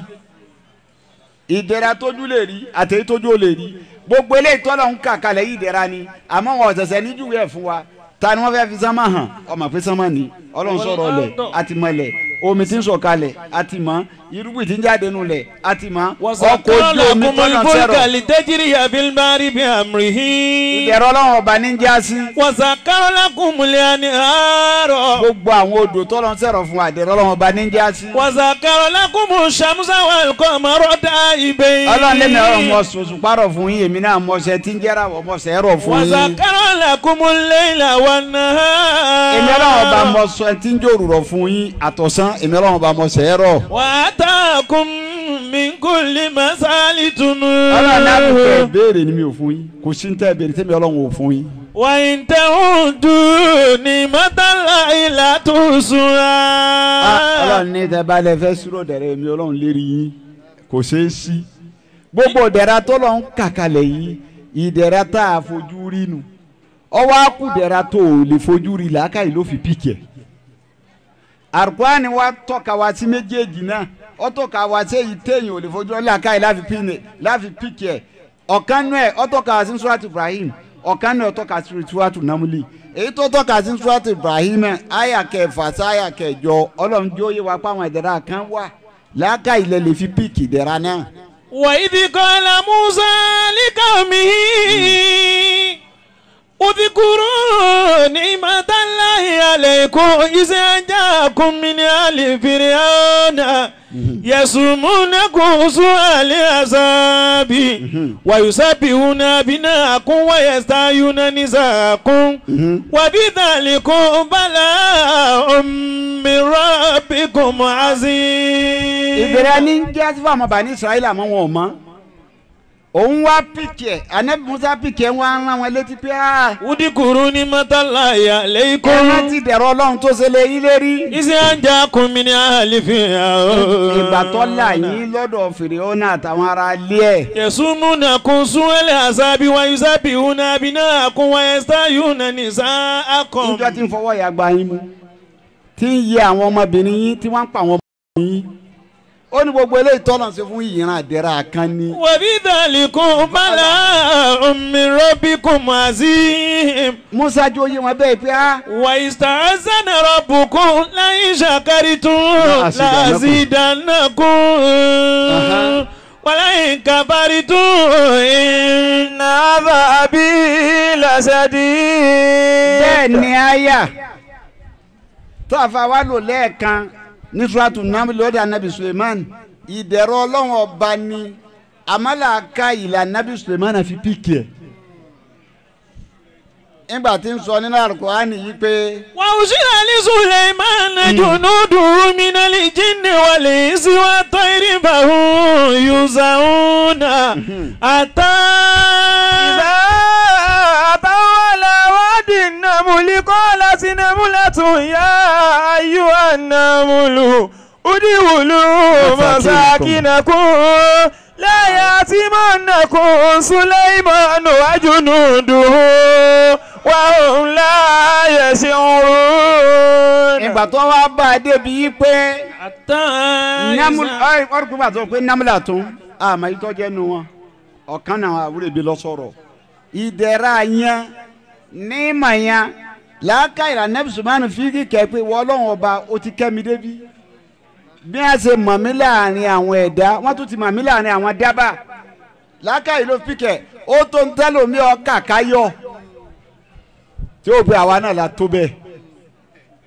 ìdẹ̀ra tójú lè rí àtẹ̀yí tójú ò lè rí gbogbo eléyìí tọ́lọ̀ ń kà kalẹ̀ yìí ìdẹ̀ra ni àmọ́ wọn ọ̀sẹ̀sẹ̀ níjúwe ẹ̀ fún wa ta ni wọ́n fẹ́ fi sánmà hàn ọmọ pé sánmà ni Ọlọ́run sọ̀rọ̀ ọlẹ̀ àti mọ̀lẹ̀ Omi tí ń sọ̀kalẹ̀ àti mọ̀, irúgbìn tí ń jáde nulẹ̀ àti mọ̀, ọkọ̀ ojú omi tọ́nà sẹ́rọ̀. Ìdẹ̀rọ̀ Ọlọ́run ọba ní já sí. Gbogbo àwọn odò tọ́nà sẹ́rọ̀ fún wa ìdẹ̀rọ̀ Ọlọ́run ọba ní já sí. Ọlọ́run lẹ́nu ọ̀rọ̀ mọ̀ sọ̀sùn párọ̀ fún yín, èmi náà mọ̀ṣẹ́ tí ń jẹ́ra wọ̀ mọ̀ṣẹ́ rọ̀ fún yín. Èmi Ọlọ́run ọba mọ̀ṣẹ́ tí ń jòrò rọ̀ fún yín àtọ̀sán, èmi Ọlọ́run ọba mọ̀ṣẹ́ rọ̀.
Wàtàkùn min kulli masalitum.
Ọlọ́run náà kò fẹ́ béèrè ni mi ò fún yín, kò sí ní tẹ́ béèrè tẹ́mi Ọlọ́run ò fún yín.
Wa in ta'udu ni'matallahi la tuhsuha.
Ọlọ́run ní tẹ́ bá lẹ fẹ́ sùúrù dẹ̀rẹ̀ èmi Ọlọ́run lérí yín kò ṣeé sí. Gbogbo ìdẹ̀ra tó lọ ń kàkàlẹ̀ yìí, ìdẹ̀ra tá a fojú rí nu. Ọwọ́ á kú ìdẹ̀ra tó o lè fojú rí làákàyè ló fi pìkì ẹ̀. Àlùkùránì wa tọ́ka wa sí méjèèjì náà, ó tọ́ka wa sí èyí téèyàn ò lè fojú rí làákàyè láfi pìkì ẹ̀. Ọ̀kan nú ẹ̀ ó tọ́ka wa sí Suratu Ibrahim, ọ̀kan nú ẹ̀ ó tọ́ka sí Suratu Namli. Èyí tó tọ́ka sí Suratu Ibrahim àyà kẹfà sí àyà kẹjọ, Ọlọ́run jó yé wa pé àwọn ìdẹ̀ra kan wà làákàyè lè lè fi pìkì ìdẹ̀ra náà.
وإذ قال موسى لقومه اذكروا نعمة الله عليكم إذ أنجاكم من آل فرعون يسومونكم سوء العذاب ويسبحون أبناءكم ويستحيون نساءكم وبذلكم بلاء من ربكم عظيم.
Ìbẹ̀rẹ̀ ní jẹ́ fún àwọn bàní Israẹli àmọ́ wọn ò mọ̀. Òun wá pìkì ẹ̀, Ànábì Musa pìkì ẹ̀, wọ́n á rán wọn létí pé á.
Udikuru ni mọ́tàlá yà lẹ́kọ̀ọ́.
Ẹ rántí dẹ̀rọ Ọlọ́run tó ṣe lé yín lérí.
Iṣẹ́ ajá kun mi ní àlìfín.
Ìgbà tó là yín lọ́dọ̀ Fìrìhónà àtàwọn ará ilé ẹ̀.
Yẹ̀sùnmùnà kun súnwẹ́lẹ̀ àṣàbí wa yusabi una bínà kun wa ẹ̀sà yúnà ní sáà kan.
Níjọ́ tí ń fọwọ́ ìyá gba yín mú, tí ń yẹ àwọn ọmọbìnrin yín, tí wọ́n ń pa àwọn ọmọbìnrin yín. Ó ní gbogbo eléyìí tọ́lọ̀ ṣe fún ìran àdẹ́rà kan ní.
Wàbí dàlíkùn bala min rabbikum azim.
Musa jó yé wọn bẹ́ẹ̀ pé á.
Wà ista'azana rabbukum la in shakartum la azidannakum. Wa la in kafartum inna adhabi lashadid.
Bẹ́ẹ̀ ni àyà tó àfa wa lò lẹ́ẹ̀kan ní Suratu Naml lọ́dọ̀ anabi Suleiman, ìdẹ̀rọ̀ Ọlọ́run ọba ni àmàlàka ìlà anabi Suleiman fi píkì ẹ̀. Nígbà tí ń sọ nínú Al-Qur'ani yìí pé.
Wa usira li Suleiman junuduhu minal jinni wal insi wat tayri fahum yuzauna hatta
idha ataw ala wadi namli qalat namlatun ya ayyuhan namlu udkhulu masakinakum la ya'timannakum Suleiman wa junuduhu wa hum la yash'urun.
Ìgbà tó wá bá a débi yìí pé ọ̀rùkú tó pé námúlà tún àmọ́ ìtọ́jẹ́ nu wọn ọ̀kan náà àwúrò ibi lọ sọ̀rọ̀ ìdẹ̀ra yẹn ní mà yẹn làákà ìlànà Sùmánù fi kíkẹ́ pé wọ́n Ọlọ́run ọba ó ti kẹ́ mi débi bí wọ́n ṣe mọ̀ mí láàrin àwọn ẹ̀dá wọ́n tún ti mọ̀ mí láàrin àwọn dábà làákà ìlú fíkẹ́ ó tó ń tẹ́lómi ọkà káyọ̀ tí ó pe àwa náà la tó bẹ́ẹ̀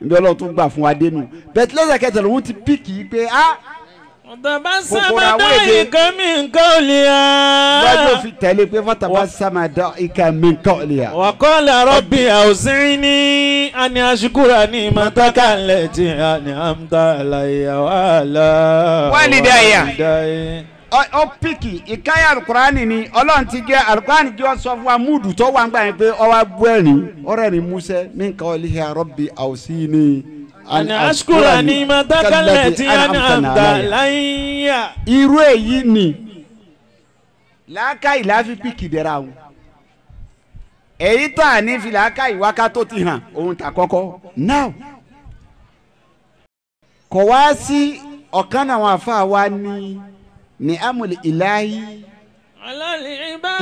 níbi Ọlọ́run tún gbà fún wa dénú bẹ́ẹ̀ tí lẹ́sẹ̀kẹsẹ̀ lòun ti píkì pé á.
Tabassama da'ika min qawliha.
Lọ́jọ́ fi tẹ̀lé pé fatabassama da'ika min qawliha.
Wa qala rabbi awzi'ni an ashkura ni'mataka allati an'amta alayya wa ala
walidayya. Ó pìkì ìkáyà alukurani ni Ọlọ́run ti jẹ́ alukurani jẹ́ sọ fún wa múdù tó wà ń gbà yẹn pé ó wá bú ẹ̀rín ọ̀rẹ́ ni Musa min qawliha rabbi awzi'ni
an ashkura ni'mataka allati an'amta alayya.
Irú èyí ni làákàyè láfi pìkì dẹ́ra o èyí tá a ní fi làákàyè wákà tó ti hàn òun ta kọ́kọ́ now kò wá sí ọ̀kan àwọn àfa wa ní ní amúlẹ̀ ìláyé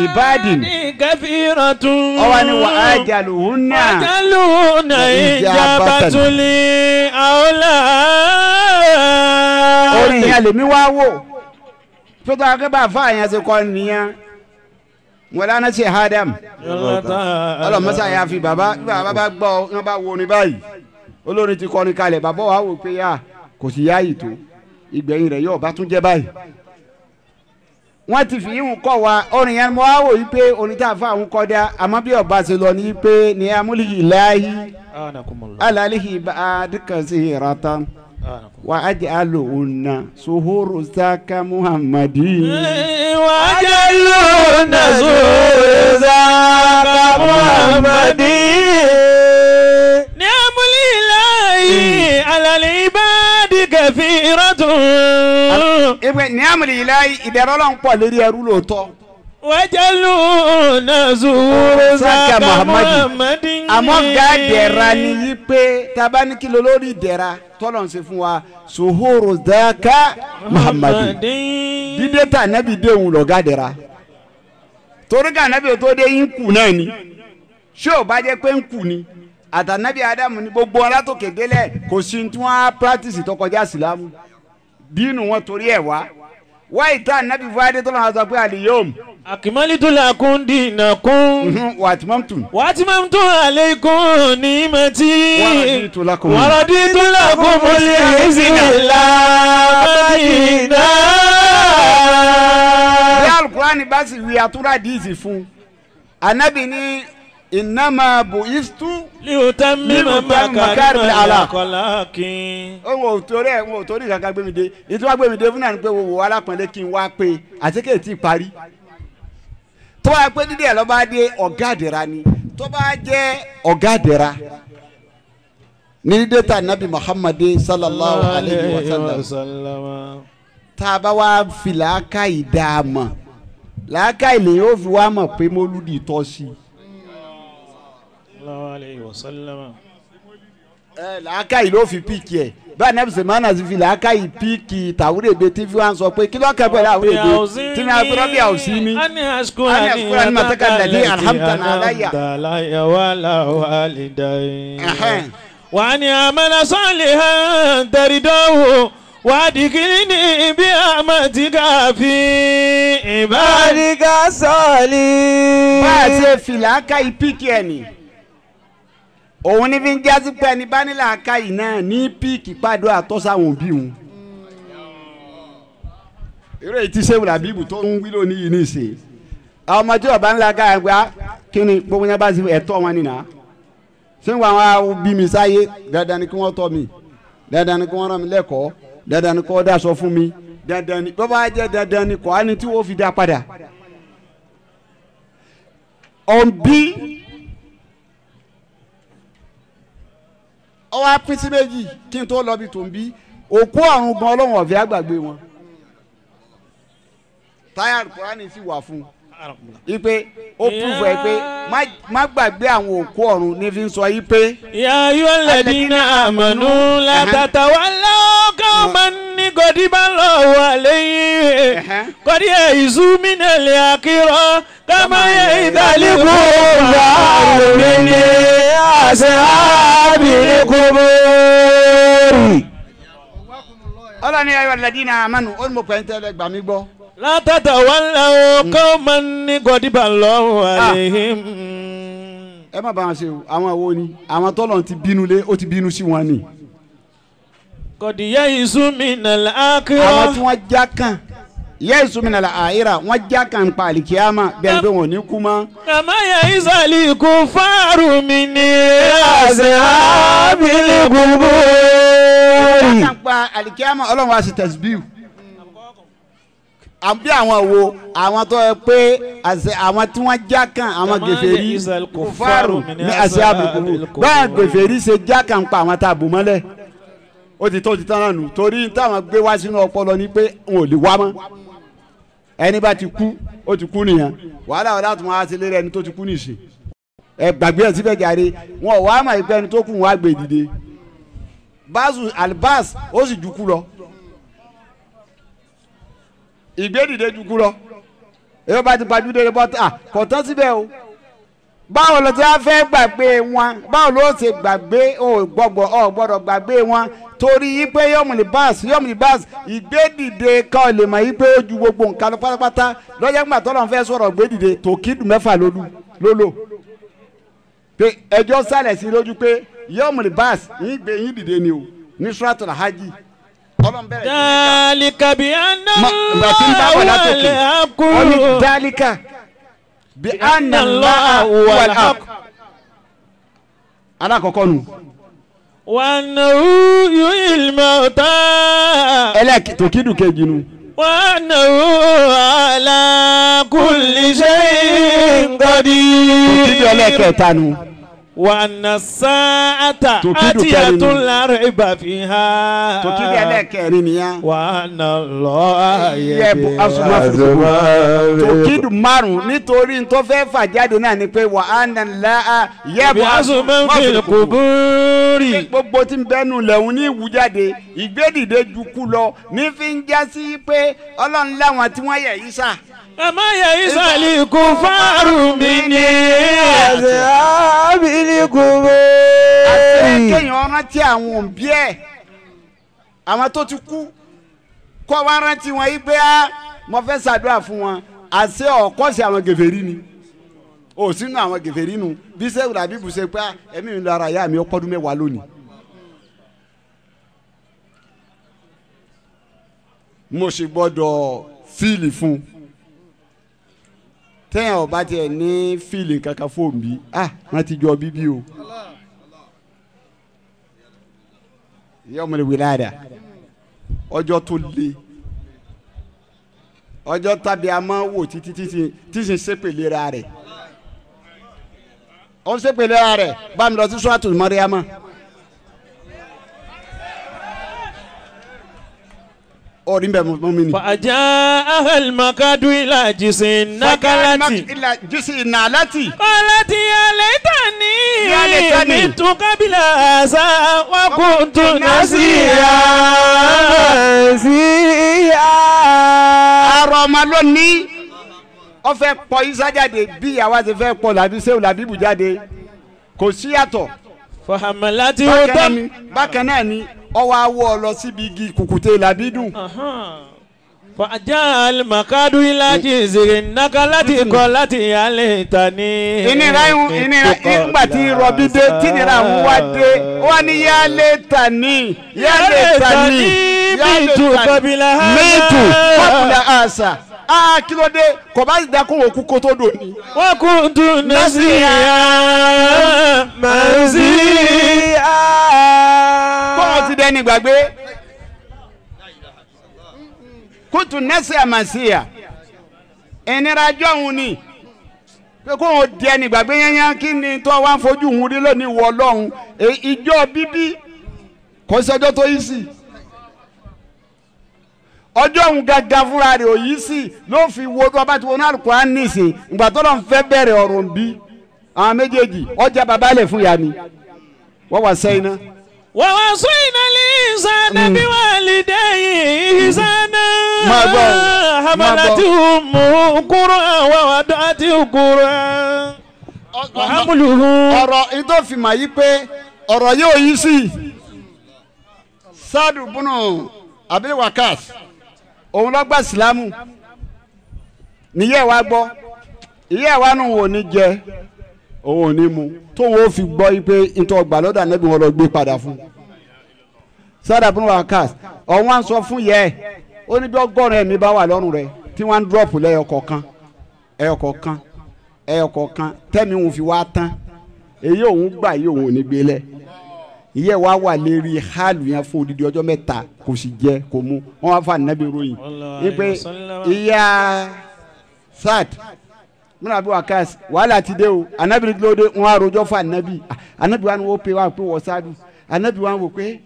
ìbádìn
kathiratun.
Ọwọ́ ni wà á jàlùhùnà
jàlùhùnà ìjàbàtúlì àwòlá.
Ìyẹn lèmi wá wò pẹ̀tọ́ akẹ́bà fún àyàn ṣe kọ́ nìyẹn wọn lánàá ṣe Adam ọlọmọsá yà fi bàbá bí bàbá bá gbọ́ wọn bá wo ni báyìí olórin ti kọrin kalẹ̀ bàbá wa wò pé yà kò sì yá yìí tó ìgbẹ̀yìn rẹ̀ yóò bá tún jẹ́ báyìí. Wọ́n ti fi yíwùn kọ́ wa orin yẹn mo wá wò yí pé orin tá a fún àwọn kọ́ dá àmọ́ bí ọba ṣe lọ ní pé ní amúlíyì láàyè alálìhì bá a dìkan sí ìrata wà á jẹ́ àlòhùnà suhuru saka muhammadi.
Wà á jẹ́ àlòhùnà suhuru saka muhammadi. Ní amúlíyì láàyè alálìhì bá a dìkan sí ìrata.
Ní amúlíyì láàyè ìdẹ̀rọ̀ Ọlọ́run pọ̀ lórí ẹrú lóòótọ́.
Wàjálùnà zuhuru saka muhammadi.
Àmọ́ ga dẹ̀ra ni wípé taba ní kí ló lórí dẹ̀ra tọ́lọ̀ ń ṣe fún wa zuhuru saka muhammadi. Dídé ta nẹ́bi déhùn lọ́gá dẹ̀ra. Torí ká nẹ́bi tó dé ń kù náà ni. Ṣé ò bá jẹ́ pé ń kù ni? Àtànẹ́bí Ádámù ni gbogbo alátòkè délẹ̀ kò sí tí wọ́n á pírátìsì tó kọjá sílámù. Dínú wọn torí ẹ̀ wá. Wáyé tá nẹ́bi fún adé tó lọ́wọ́ sọ pé àlìyóòmù.
Akimalitu lakum dinakum
wa
atmamtu alaykum ni'mati
wa
raditu lakum al-islama dinan.
Bí alukurani bá sì wí àtúrà díìsì fún anabi ní innama bu'istu
liutammima makarima al-akhlaqi.
Òun ò torí ẹ̀ òun ò torí kankan gbé mi dé ìtura gbé mi dé fún náà ni pé wo alápọ̀nlé kí n wá pé àti kéè tí ì parí. Tó bá pé dídí ẹ̀ lọ́ba dé ọ̀gá àdìra ni tó bá jẹ́ ọ̀gá àdìra ní dídé ta nabi Muhammad sallallahu alayhi wa sallam tá a bá wá fi làákàyè dá a mọ̀ làákàyè lè yóò fi wá mọ̀ pé mọ́lúdì tọ́ sí i. Làákàyè ló fi píìkì ẹ̀ bá anabi sèmánà sì fi làákàyè píìkì tàwúrẹ́gbẹ́ tí fi wá ń sọ pé kí ló kẹ́ pẹ̀lú àwúrẹ́gbẹ́ tí mi àgbẹ̀rọ̀ bí àwòsí mi
ani askura
ni mataka ladi alhamdulilayi alayya.
Wa ni amala salihan taridahu wa adkhilni bi rahmatika fi ibadika salihin.
Bá a ṣe fi làákàyè píìkì ẹ̀ ni òun ní fi ń jásí pé ẹni bá ní làákàyè náà ní píìkì pàdé àtọ́sáwọn òbí òun. Eré yìí ti ṣéwù làbíbù tó ń wí lónìí yìí nìṣe. Àwọn ọmọ tí ọba ńlá ká gbá kí ni gbogbo yẹn bá ti ẹ̀tọ́ wọn nìyà. Ṣé wọn àwọn bí mi sáyé dandan ni kí wọ́n tọ́ mi dandan ni kí wọ́n rán mi lẹ́kọ̀ọ́ dandan ni kí wọ́n dáṣọ fún mi dandan ni bó bá jẹ́ dandan ni kò á ní tí wọ́n fi dá padà. Òǹbí ó wá pín sí méjì kí n tó lọ bí tó ń bí òkú ọ̀run gan ọlọ́run ọ̀fẹ́ àgbàgbé wọn. Táyà Kúránì sì wà fún un ipe ó púfù ẹ pé má gbàgbé àwọn òkú ọ̀run ní fi ń sọ yí pé.
Ya ayyuhal ladina amanu la tatawallaw qawman ghadiba Allahu alayhim qad ya'isu minal akhirah kama ya'idhal kuffaru min ashabil qubur.
Ọlọ́ni ayyuhal ladina amanu ó ní mo pẹ́ ń tẹ́lẹ̀ gbà mí gbọ́.
La tatawallaw qawman ghadiba Allahu alayhim.
Ẹ má bá wọn ṣe o, àwọn wo ni àwọn tọ́lọ̀ ti bínú lé ó ti bínú sí wọn ni.
Qad ya'isu minal akhirah.
Àwọn tí wọ́n já kàn ya'isu minal akhirah wọ́n já kàn pa àlìkíyàmá bẹ́ẹ̀ pé wọn ò ní kú mọ́.
Kama ya'isal kuffaru min ashabil qubur.
Já kàn pa àlìkíyàmá ọlọ́run wa sì tẹ̀síbíù. Àbí àwọn wo àwọn tó yẹ pé àwọn tí wọ́n já kan àwọn gèfèrí kùfàrù ní àṣẹ àbùkù báwọn gèfèrí ṣe já kan pa àwọn tá a bò mọ́lẹ̀ ó ti tó ti tán náà nù torí táwọn gbé wá sínú ọpọlọ ni pé n ò lè wá mọ́ ẹni bá ti kú ó ti kú nìyẹn wàhálà wàhálà tó máa ṣe lérí ẹni tó ti kú nìṣe ẹ gbàgbé ẹ síbẹ̀ jàre wọn ò wá mọ̀ ìpẹ́ ẹni tó kù wọn á gbé dìde báṣu albas ó sì ju kú lọ ìgbédìde ju kú lọ èyí bá ti pajúdé rẹ bọ́ ta kò tán síbẹ̀ o Báwo ló ti fẹ́ gbàgbé wọn? Báwo ló ṣe gbàgbé? O gbọ́dọ̀ gbàgbé wọn torí yí pé yọmùlì báàsì ìgbédìde ká lè mọ̀ yí pé ó ju gbogbo nǹkan lọ pátápátá. Lọ́jọ́ gbà tọ́lọ́ fẹ́ sọ̀rọ̀ gbédìde tòkídù mẹ́fà lólò pé ẹjọ́ sálẹ̀ sí lójú pé yọmùlì báàsì yín gbé yín dìde ni o ní suratul hajj.
Dálíkà bí anna
dálíkà bí anna Allaha huwal haqq. Alákọ̀ọ́kọ́ nu.
Wa annahu yuhyil mauta.
Ẹlẹ́kì tòkídù kejì nu.
Wa annahu ala kulli shay'in qadir.
Tòkídù ẹlẹ́kẹta nu.
Wa anna as-sa'ata atiyatun la rayba fiha.
Tòkídù ẹlẹ́kẹrin nìyẹn.
Wa anna Allaha
yab'athu. Tòkídù márùn nítorí tó fẹ́ fà jáde náà ni pé wa anna Allaha
yab'athu man fil quburi.
Gbogbo tí ń bẹ́nu lẹ́hún ní ìwú jáde ìgbédìde ju kú lọ ní fi ń já sí pé Ọlọ́run láwọn tí wọ́n yẹ̀ yí sá.
Àmọ́ yẹ ìsàlì kò fárù mi ní
àbílí kúrò.
Àti kéèyàn rántí àwọn òbí ẹ̀ àwọn tó ti kú kọ́ wá rántí wọn yí pé á mo fẹ́ ṣàdúrà fún wọn àṣẹ ọ̀kọ́sí àwọn gèfèrí ni ò sínú àwọn gèfèrí nu bí sẹ́wùrà àbí bùsẹ̀ pé ẹ̀mí mi lára ìyá mi ọpọ́dún mẹ́wàá lónìí. Mo sì gbọ́dọ̀ fíìlì fún un tẹ́yàn ọba tiẹ̀ ní fíìlì kankan fóònù bí ah wọ́n ti jọ bíbí o. Ìyá ọmọ rẹ̀ wí láàdá ọjọ́ tó le ọjọ́ tàbí a máa wò títí títí tí sì ń ṣépèlera rẹ̀ ó ń ṣépèlera rẹ̀ bá mi lọ sí Suratul Maryama. Orí bẹ mọ mi ni.
Fàjà ahàlùmọ́kadù ilà jìsì nàkàlàtì.
Jìsì nàlàtì.
Kọ́lá ti yàlẹ́ tani. Mi tún kábìlà àṣà wà kó tún náà sí ya.
Sí ya.
Àrò ọmọ lónìí, ó fẹ́ pọ Isa jáde bí ìyàwó ti fẹ́ pọ làbí sẹ́wù làbí bù jáde. Kò sí yàtọ̀.
Fàmàlàtì ó tán.
Bákan náà ni ọwọ́ awọ lọ síbi igi kùkùté làbídùn.
Fàjà alimakadu ilá jìzìrì nàkàlàtì kọ láti yálẹ̀ tani.
Ìnira ìnira ìgbà tí rọbí dé tìnira ń wá dé wá ní yálẹ̀ tani yálẹ̀ tani yálẹ̀ tani mẹ́tù kọ́bùlà àṣà. Aa kí ló dé kò bá da kó òkú kó tó dò ní.
Wọ́n kò dùn náà sí ya màá sí ya.
Kọ́ọ̀ ti dẹ́ni gbàgbé. Kóòtù nẹ́sẹ̀ àmàṣíyà ìnira jọ̀hún ni pé kó o di ẹni gbàgbé yányán kí ni tó wá ń fojú òun rí lónìí wọ Ọlọ́run ìjọ bíbí kò sí ọjọ́ tó yí sí ọjọ́ òun gàgà fúnra rẹ̀ ò yí sí ló fi wo tó bá ti wọnú Al-Qur'an nísìn ìgbà tó lọ́n fẹ́ bẹ̀rẹ̀ ọ̀rọ̀ ń bí àwọn méjèèjì ọjà bàbá lẹ̀ fún ya ni wọ́n wà sẹ́yìn náà.
ووصينا الإنسان بوالديه إحسانا حملته أمه كرها ووضعته كرها وحمله.
Ọ̀rọ̀ ìtò fìmọ̀ yìí pé ọ̀rọ̀ yóò yí sí Sadu bunu Abil Wakas òun ló gba Ìsìlámù níyẹ̀ wá gbọ́ ìyẹ̀ wá nù wò ní jẹ òun ò ní mu tóun ó fi gbọ́ pé ntọ́ ọgbà lọ́dọ̀ ànábì wọn lọ gbé padà fún Sadu bunu Wakas ọ̀hún wá ń sọ fún yẹ ẹ̀ ó ní bí ọgọ́rùn-ún ẹ̀mí bá wà lọ́rùn rẹ̀ tí wọ́n ń dúrọ̀pù lẹ́yọ kọ̀ọ̀kan ẹyọ kọ̀ọ̀kan ẹyọ kọ̀ọ̀kan tẹ́mi òun fi wá tán èyí òun gbà yìí òun ò ní gbé lẹ̀ ìyẹ́ wa wà lérí hálù yẹn fún odidi ọjọ́ mẹ́ta kò sì jẹ kò mu wọ́n wá fún ànábì ròyìn wípé ìyá Sad múnà bí Wakas wàhálà ti dé o ànábì ló dé wọn àròjọ fún ànábì ànábì wa ni wọ́n pe wá pé wọ́n Sadu ànábì wa wò pé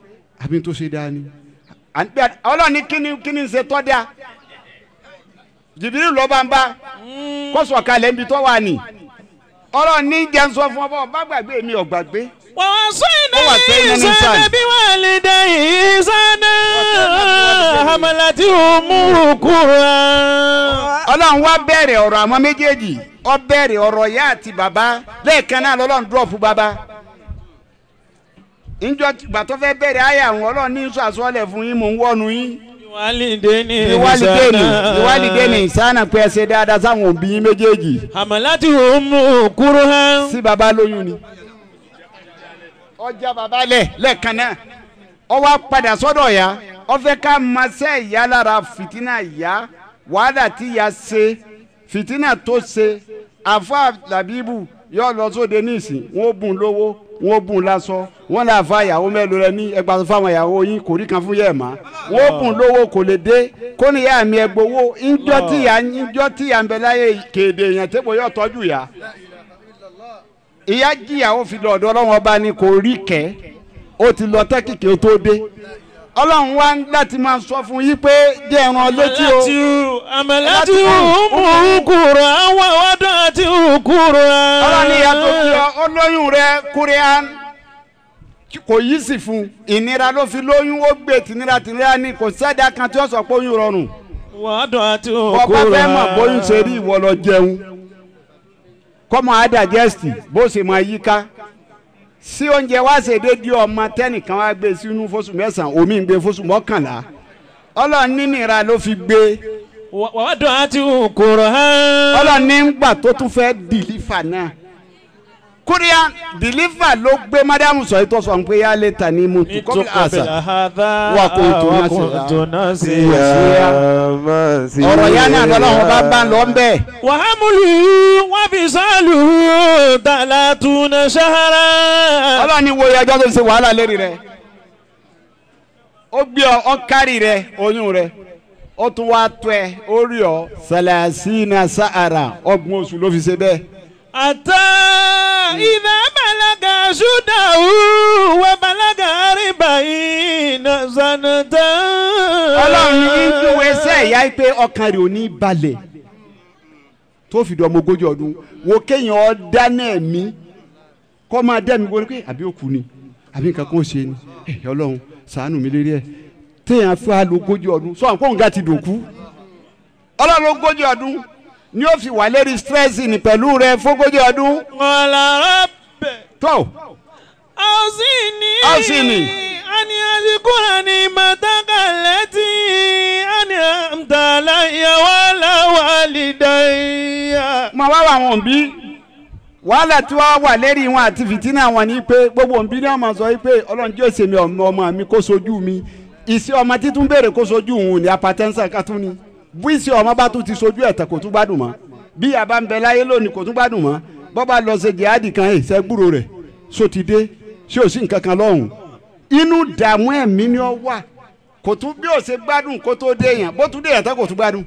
àbí tó ṣe dáa ni Ọlọ́run ní kíni ń ṣe tọ́ dáa Jìbìrì ló bá ń bá kó sọ̀kalẹ̀ níbi tó wà ní Ọlọ́run ní jẹ́ ń sọ fún ọ bá gbàgbé mi ò gbàgbé.
ووصينا الإنسان بوالديه إحسانا Hamalati ummuhu kurhan.
Ọlọ́run wá bẹ̀rẹ̀ ọ̀rọ̀ àwọn méjèèjì ó bẹ̀rẹ̀ ọ̀rọ̀ ìyá àti bàbá lẹ́ẹ̀kan náà lọ́lọ́run dúrọ̀fù bàbá. Njọ gbàtọ́ fẹ́ bẹ̀rẹ̀ ayé àwọn Ọlọ́run ní sọ àsọlẹ̀ fún yín mò ń wọ́nu yín. Ìwálìdé ní ìsáná pé ẹ ṣe dáadáa sáwọn òbí yín méjèèjì.
Hamalati ummuhu kurhan.
Sí bàbá lóyún ni. Ọjà bàbá lẹ̀ lẹ́ẹ̀kan náà. Ó wá padà sọ́dọ̀ ìyá. Ó fẹ́ ká máa ṣe ìyá lára fìtínà ìyá. Wàhálà tí ìyá ṣe fìtínà tó ṣe àfa làbíbù yóò lọ sóde nísìn wọn ó bùn lówó wọn ó bùn lásọ wọn là fa ìyàwó mélòó rẹ ní ẹgbàá fáwọn ìyàwó yín kò rí kan fún yẹ mà wọn ó bùn lówó kò lè dé kó ní ìyá mi ẹgbowó ńjọ́ tí ìyá ń bẹ láyé kéde èèyàn tẹ́pọ̀ yóò tọ́jú ìyá ìyá jìyàwó fi lọ ọ̀dọ̀ Ọlọ́run ọba ni kò rí kẹ́ ó ti lọ tẹ́kìkì ó tó dé Ọlọ́run wá láti máa sọ fún yín pé jẹ́ ẹran létí o.
Hamalati ummuhu kurhan wa wada'atuhu kurhan.
Ọlọ́run ní ìyá tó fi ọ olóyún rẹ kúrẹ́án kò yí sì fún ìnira ló fi lóyún ó gbé tìnira tìnira ni kò sẹ́dá kan tí ó sọ pé oyún rọrùn.
Wada'atuhu kurhan.
Bọ́pá fẹ́ mọ̀ bóyún ṣe rí ìwọ lọ jẹun kọ́mọ àdàjẹ́sì bó ṣe máa yí ká sí oúnjẹ wá ṣe déédéé ọmọ tẹnìkan wá gbé sínú fóṣù mẹ́sàn-án omi ń gbé fóṣù 11 Ọlọ́run nínira ló fi gbé.
Wada'atuhu kurhan.
Ọlọ́run ní gbà tó tún fẹ́ dìlífà náà kúríà dìlífà ló gbé mádàmù sọ yìí tó sọ pé yá lè tà ní mu tó kọ́bí àṣà wà kó tó náà sí i. Ọ̀rọ̀ yá náà lọ́lọ́run bá bá lọ ń bẹ̀.
Wa hamluhu wa fisaluhu thalathuna shahra.
Ọlọ́run ní wo ẹjọ́ tó ṣe wàhálà lérí rẹ̀ ó gbé ọ kárì rẹ̀ oyún rẹ̀ ó tún wá tó ẹ ó rí ọ salasina sa'ara 30 oṣù ló fi ṣe bẹ́ẹ̀.
Ata idha balaga ashuddahu wa balaga arba'ina sanatan.
Ọlọ́run ní júwe sẹ́ ìyá pé ọkàn rẹ̀ ò ní balẹ̀ tó fi dọ̀mọ́ 40 ọdún wo kéèyàn dáná ẹ̀mí kọ́ máa dẹ́mi wọlé pé àbí òkú ni àbí nǹkan kan ó ṣe ni ẹ̀ Ọlọ́run ṣàánú mi lérí ẹ̀ téèyàn fún wa 40 ọdún sọ àwọn kóńgá ti dòkú. Ọlọ́run 40 ọdún ni ó fi wà lérí stress ní pẹ̀lú rẹ fógójì ọdún.
Qala rabbi.
Tó.
Awzini. An yadhkura ni'mataka allati an'amta alayya wa ala walidayya.
Mà wá wà àwọn òbí wàhálà tí wàá wà lérí wọn àti fìtínà wọn ni pé gbogbo òbí ni wọn máa sọ pé Ọlọ́run jẹ́ òsèmi ọmọ mi kó sojú mi ìṣe ọmọ títún béèrè kó sojú òun ní apatẹ́nsà kátún ni bí ìṣe ọmọ bá tún ti sojú ẹ̀tẹ̀ kò tún gbádùn mọ́ bí àbá ń bẹ láyé lónìí kò tún gbádùn mọ́ bọ́ bá lọ ṣe jihadi kan ẹ̀ ṣẹ́ gbúrò rẹ̀ ṣó ti dé ṣé ò sí nǹkan kan lọ́hùn inú dààmú ẹ̀mí ni ó wà kò tún bí ò ṣe gbádùn kó tó dé èèyàn bó tún dé èèyàn tán kò tún gbádùn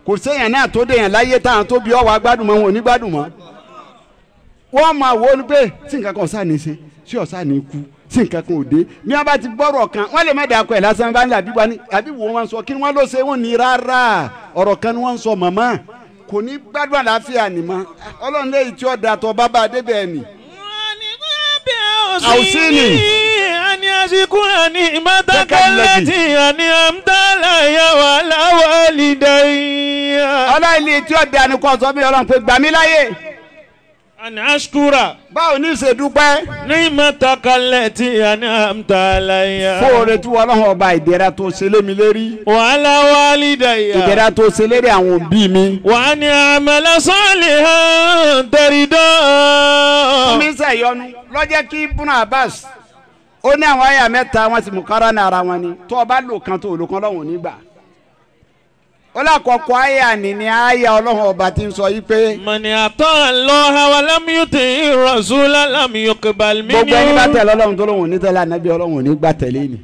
kò séèyàn náà tó dé èèyàn láyé táwọn tó bí ọwọ́ agbádùn mọ́ wọn ò ní gbádùn mọ́ wọ́n máa wò ó pé tí nǹkan kan ọ̀sán ní ṣe tí ọ̀sán ní kú tí nǹkan kan ò dé ní wọ́n bá ti gbọ́rọ̀ kan wọ́n lè má dà kọ ẹ̀ lásán bá ń là bíbá ní àbí wo wọ́n sọ kí wọ́n ló ṣe wọ́n ní rárá ọ̀rọ̀ kan ni wọ́n sọ màmá kò ní gbádùn àlàáfíà ni mọ́ Ọlọ́run léyìí tí ó da tọ́ bábà débẹ̀ ni.
Àwùsíní. Àní àṣìkúrà ní ìmọ̀tàkàlẹ́tì àní àmdàláyà wà láwàlídàíyà.
Ọlọ́run léyìí tí ó da ni kò sọ bí Ọlọ́run pé gbà mí láyè.
Àní àṣìkúrà.
Báwo ní ṣe dúpẹ́.
Ní ìmọ̀tàkàlẹ́tì àní àmdàláyà.
Fóore tí Ọlọ́run ọba ìdẹ̀ra tó ṣe lé mi lérí.
Wà láwàlídàíyà.
Ìdẹ̀ra tó ṣe lérí àwọn òbí mi.
Wà ní àmàlà salihan taridọ́.
Mi sẹ̀yọnu lọ́jẹ́ kí Ibn Abbas ó ní àwọn àyà mẹ́ta wọn sì mú kára ní ara wọn ni tó o bá lò kan tó o lò kan lọ́wọ́ nígbà. Ó lákọ̀ọ́kọ́ àyà ni ni àyà Ọlọ́run ọba ti ń sọ yìí pé.
Mọ̀nì àtọ́ Allaha wa lam yuti rasula lam yuqbal minhu.
Gbogbo ẹni bá tẹ̀lé Ọlọ́run tó lóun ò ní tẹ̀lé ànábì Ọlọ́run ò ní gbà tẹ̀lé ni.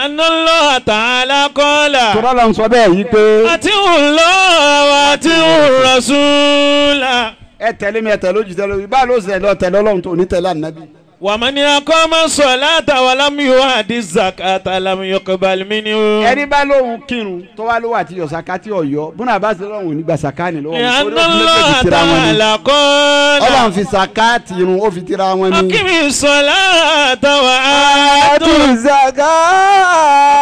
Anna Allaha ta'ala qala.
Tọ́lá ló ń sọ bẹ́ẹ̀ yìí pé.
Atiu Allaha wa atiu rasula.
Ẹ tẹ̀lé mi ẹ tẹ̀lé ojú tẹ̀lé ojú báwo ló ṣe lọ tẹ̀lé Ọlọ́run tó ní tẹ̀lé ànábì.
Wa man aqama salata wa lam yu'addi zakata lam yuqbal minhu.
Ẹni bá lóhun kírun tó wá lówó àti yọ̀sàká tí ọ̀yọ́ búnà bá ṣe lọ́hùn nígbà sàká ni lọ́wọ́
Anna Allaha ta'ala qala.
Ọlọ́run fi sàká ti irun ó fi tira wọn ni.
Aqimi salata wa atu
zakata.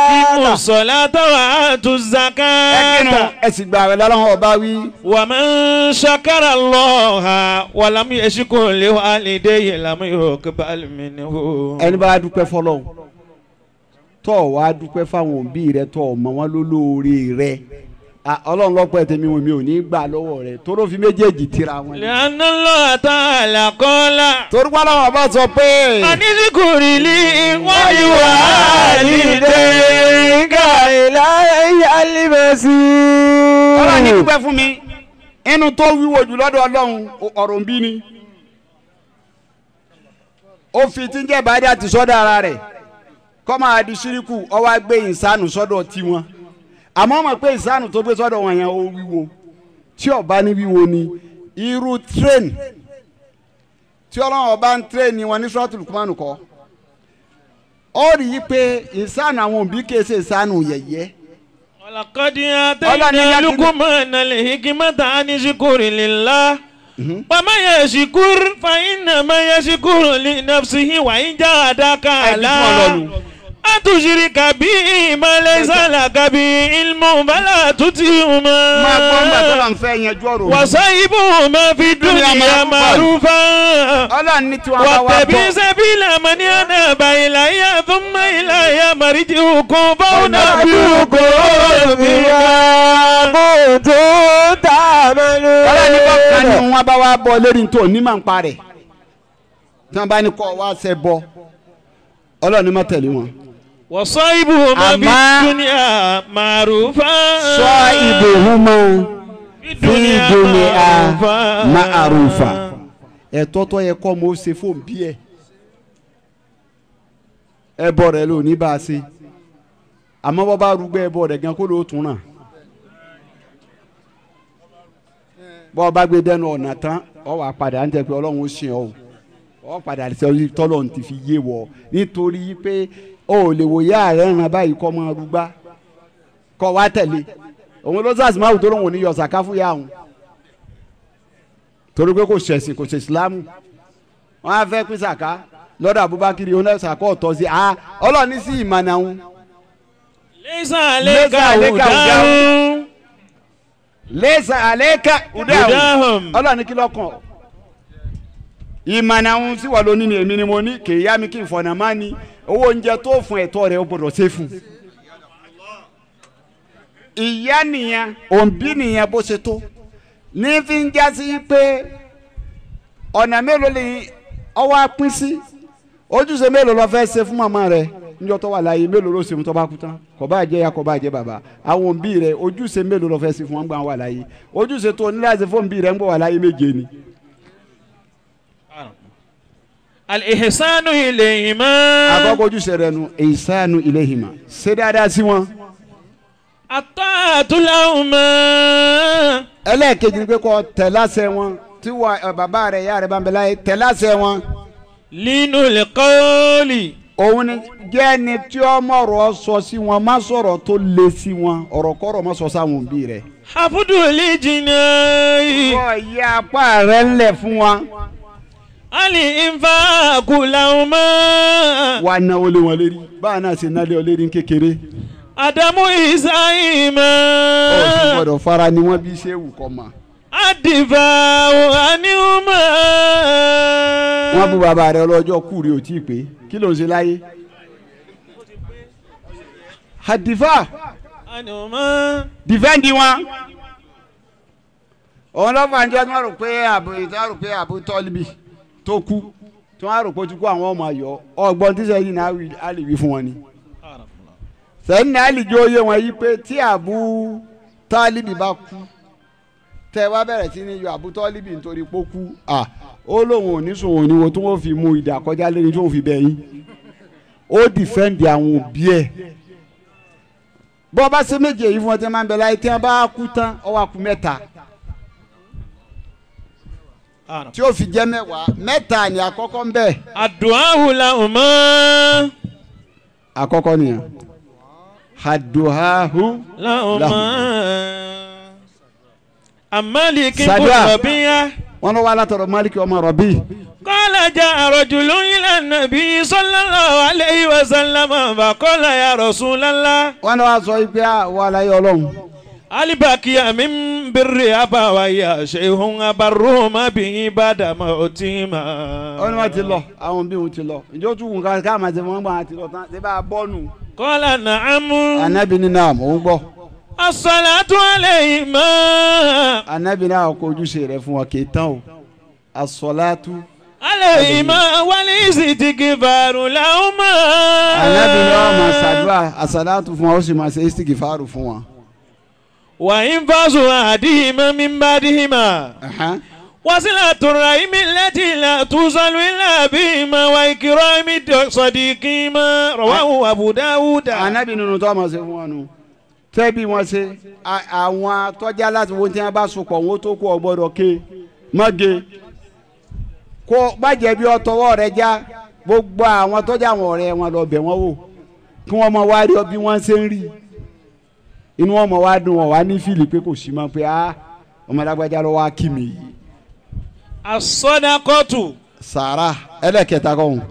Akimu salata wa atu zakata.
Ẹ kírun ẹ sì gbààwẹ̀ lọ́lọ́run ọba wí.
Wa man shakara Allaha wa lam yashkur li walidayhi lam yuqbal minhu.
Ẹni bá dúpẹ́ fọlọ́run tọ́ wá dúpẹ́ fáwọn òbí rẹ tọ́ ọmọ wọn lólóore rẹ Ọlọ́run lọ́pọ̀ tèmi wọn mi ò ní gbà lọ́wọ́ rẹ toró fi méjèèjì tira wọn.
Li'anna Allaha ta'ala qala.
Torí wọn làwọn bá sọ pé.
Anishkuri li wa li walidayka
ilayya al-masir.
Ọlọ́run ní dúpẹ́ fún mi inú tó wíwo jù lọ́dọ̀ Ọlọ́run ọ̀rọ̀ ń bí ni. Ó fi tí ń jẹ́ bàdí àti sọ́dọ̀ ara rẹ̀ kọ́ máa di síríkù ó wá gbé ìsánù sọ́dọ̀ tiwọn àmọ́ mọ̀ pé ìsánù tó gbé sọ́dọ̀ wọn yẹn ó wíwo tí ó bá ní wíwo ni irú train tí Ọlọ́run ọba ń train ni wọn ní sọ́ọ̀tù Lukumanu kọ́ ó rí i pé ìsánù àwọn òbí kìí ṣe ìsánù yẹ̀yẹ́.
Walaqad atayna Luqmana al-hikmata an ishkur lillah wa man yashkur fa innama yashkuru li nafsihi wa in jahadaka ala atushrika bi ma laysa laka bi ilmun fala tuti'huma.
Máa gbọ́ ńgbà tó lọ́n fẹ́ yanjú ọ̀rọ̀ mi.
Wa sahibuhuma fi dunya ma'rufa.
Ọlọ́run ní tiwọn bá wá bọ̀.
Wattabi' sabila man anaba ilayya thumma ilayya marji'ukum fa unabbi'ukum
bima kuntum ta'malun.
Ọlọ́run ní bọ́ọ̀kan ni wọ́n bá wá bọ̀ lórí tó ní màá ń parẹ́. Tí wọ́n bá ní kọ́ wá ṣẹ bọ́ Ọlọ́run ní má tẹ̀lé wọn.
Wasahibuhuma fi dunya ma'rufa.
Sahibuhuma fi dunya ma'rufa. Ẹ̀tọ́ tó yẹ kọ́ mo ṣe fóun bí ẹ̀. Ẹbọ rẹ̀ ló ní bá a ṣe. Àmọ́ bọ́ bá rúgbẹ́ ẹbọ rẹ̀ gan kó ló tún ràn. Bọ́ bá gbé dẹnu ọ̀nà tán, ọ wà padà ń tẹ pé Ọlọ́run ó ṣe ọ́ o. Ọ padà sọ tọ́lọ̀ ti fi yé wọ nítorí pé o ò lè wò yá rẹ̀ ràn báyìí kọ́ mọ́ arúgbá kọ́ wá tẹ̀lé òun ló sàṣì máa wù tó lóun ò ní yọ sàká fún yá òun torí pé kò ṣẹ̀sìn kò ṣe ìsìlámù wọn á fẹ́ pín sàká lọ́dọ̀ Abubakar òun náà sàká ọ̀tọ̀ sí a Ọlọ́ọ̀ni sí ìmọ̀nà òun.
Laysa alayka hudahum.
Laysa alayka hudahum. Ọlọ́ọ̀ni kí lọ́kàn ìmọ̀nà ohun tí wà lónìí ni èmi ni mo ní kì í yá mi kí n fọ̀nà má ní owó oúnjẹ tó fún ẹ̀tọ́ rẹ̀ ó gbọ́dọ̀ ṣe fún. Ìyá nìyẹn òǹbí nìyẹn bó ṣe tó ní fi ń já sí pé ọ̀nà mélòó lè ọwọ́ á pín sí ojúṣe mélòó lọ fẹ́ ṣe fún màmá rẹ̀ níjọ́ tó wà láyé mélòó ló ṣe fún tó bá kú tán kò bá jẹ́ ya kò bá jẹ́ bàbá àwọn òǹbí rẹ̀ ojúṣe mélòó lọ fẹ́ ṣe fún wọn gbà wà láyé ojúṣe tó ní láti fún òǹbí rẹ̀ ń bọ̀ wà láyé méje ni.
Al-ihsanu ilayhima.
Àkọ́kọ́ ojúṣe rẹ̀ nu ihsanu ilayhima ṣe dáadáa sí wọn.
At-ta'atu lahuma.
Ẹlẹ́ẹ̀kejì ni pé kó tẹ̀ láṣẹ wọn tí bàbá rẹ̀ ìyá rẹ̀ bá ń bẹ láyé tẹ̀ láṣẹ wọn.
Linul qawli.
Òun ni jẹ́ ni tí ó mọ̀rọ̀ sọ sí wọn má sọ̀rọ̀ tó le sí wọn ọ̀rọ̀ kọ́rọ̀ má sọ sáwọn òbí rẹ̀.
Hafdul jina'i.
Wọ́n yí apá rẹ̀ ńlẹ̀ fún wọn.
Ali infaaku lahuma.
Wà á náwó lé wọn lérí báà náà ṣe nálé ọ lérí kékeré.
Adamu isaima.
Ó sì gbọ́dọ̀ fara ni wọ́n bí ṣé wù kọ́ ma.
Adifa aniuma.
Wọ́n bú bàbá rẹ̀ ọlọ́jọ́ kú rí o tí ì pé kí ló ń ṣe láyé. Adifa
aniuma.
Dìfẹ́ǹdì wọn. Òun lọ́fà ń jẹ́ tí wọ́n rò pé àbú tọ́líbì tó kú tí wọ́n á rò pé ó ti kú àwọn ọmọ ayọ̀ ọgbọ́n tí sẹ́yìn náà á lè wí fún wọn ni. Sẹ́yìn náà lè jẹ́ oyé wọn yí pé tí Àbú Tálíbì bá kú tẹ wá bẹ̀rẹ̀ sí ní yọ Àbú Tálíbì nítorí pé ó kú ó lóun ò ní sùn òní wo tí wọ́n fi mú idà kọjá lẹ́ni tí wọ́n fi bẹ̀ yín. Ó dìfẹ́ǹdì àwọn òbí ẹ̀ bọ́ bá ṣe méje yìí fún ọ tí wọ́n máa ń bẹ láyé tí wọ́n bá kú tán ó wá kù mẹ́ta tí ó fi jẹ́ mẹ́wàá mẹ́ta ni àkọ́kọ́ ń bẹ.
Àdùáhù lahuma.
Àkọ́kọ́ nìyẹn. Àdùáhù
lahuma. Àmàlìkí kò rọ̀bíyá.
Wọ́n lọ wá látọ̀rọ̀ Málíkì ọmọ Rọ̀bí.
قال جاء رجل إلى النبي صلى الله عليه وسلم فقال يا رسول الله.
Wọ́n ní wàá sọ pé wà láyé ọlọ́run.
هل بقي من بر أبوي شيء أبرهما به بعد موتهما.
Wọ́n ní wọ́n ti lọ àwọn bí wọ́n ti lọ ìjọ tún wù ká máa ṣe wọ́n gbà ti lọ tán ṣé bá a bọ́ nù.
قال نعم.
Ànábì ní náà mò ń gbọ́.
الصلاة عليهما.
Ànábì náà kó ojúṣe rẹ̀ fún wọn kì í tán o. As-salatu
عليهما والاستغفار لهما.
Ànábì ní wọ́n máa ṣàdúrà àsàlátù fún wọn ó sì máa ṣe istighfaru fún wọn.
وإنفاذ أحدهما من بعدهما. وصلة الرحم التي لا توصل إلا بهما وإكرام صديقهما رواه أبو داود.
Ànábì nínú tó máa ṣe fún wọn nù. Tẹ́bí wọn ṣe àwọn tọ́jà láti wo tí wọ́n bá sopọ̀ wọn tó kú ọgbọ́dọ̀ ké mọ́ge kó bàjẹ́ bí ọtọwọ́ rẹ já gbogbo àwọn tọ́jà àwọn ọ̀rẹ́ wọn lọ bẹ̀ wọ́n wò kí wọ́n mọ wá rí ọ bí wọ́n ṣe ń rí inú wọn mọ wá dùn wọn wá ní fíìlì pé kò sí mọ́ pé á ọmọ alágbájá lọ wá kí mi yìí.
As-sadaqatu.
Sàrà ẹlẹ́kẹta kọ́ ọ̀hún.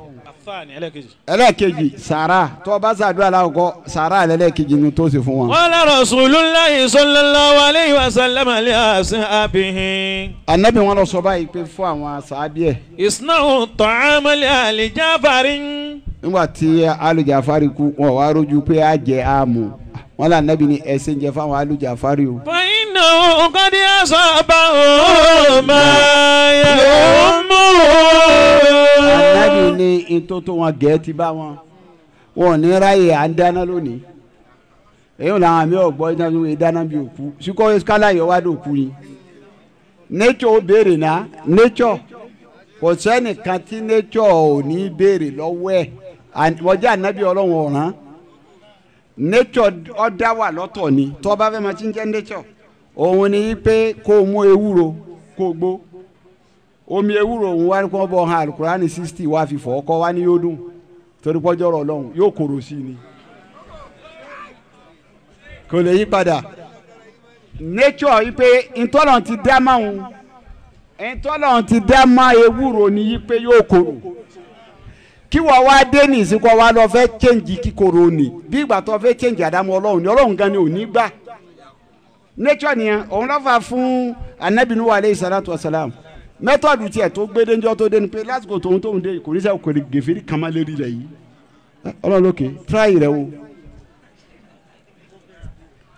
Ẹlẹ́kejì sàrà tó o bá ṣàdúrà lákòókò sàrà ẹlẹ́kejì ni tó ṣe fún wọn.
Qala Rasulullahi sallallahu alayhi wa sallam li ashabihi.
Ànábì wọn lọ sọ báyìí pé fún àwọn sàábì ẹ̀.
Isna'u ta'ama li ali Ja'farin.
Nígbà tí Ali Ja'fari kú wọn wá rójú pé á jẹ àmú wọn là nábì ní ẹsẹ̀ ń jẹ fáwọn Ali Ja'fari o.
Fa innahu qad asabahu ma ya'ummuhu.
Ànábì ní ntótó wọn gẹ̀ẹ́ ti bá wọn wọn ò ní ráyè à ń dáná lónìí èyí ò làwọn àmì ọ̀gbọ́ ìdáná bí òkú síkọ́ kálá yọ wá dòkú ni. Nature ó béèrè náà nature kò sẹ́nìkan tí nature ò ní béèrè lọ́wọ́ ẹ̀ wọ́n jẹ́ ànábì ọlọ́run ọ̀ràn nature ọ̀dá wà lọ́tọ̀ ni tó bá fẹ́ máa ti ń jẹ́ nature òun ni pé kó o mú ewúro kó o gbó omi ewúro òun wá kó bọ́ hàn alukurani 60 wá fi fọ́ kọ́ wá ní yóò dùn torí pọ́jọ́rọ̀ ọlọ́run yóò kóró sí ni kò lè yí padà nature yí pé ntọ́lọ̀ ti dá máa ń ntọ́lọ̀ ti dá máa ewúro ni yí pé yóò kóró kí wọ́n wá dé ní ìsìnkú wa lọ fẹ́ change kíkorò ni bí ìgbà tó fẹ́ change àdámọ́ ọlọ́run ni ọlọ́run gan ni ò ní gbà nature nìyẹn òun ló fà fún Ànábì Nuhu alayhi salatu wasalam mẹ́tọ̀dù tiẹ̀ tó gbé dénjọ́ tó dé ni pé lásìkò tóun dé kò ní sẹ́ kò lè gèfèrí kan má lérí rẹ̀ yìí ọlọ́run lókè try rẹ̀ o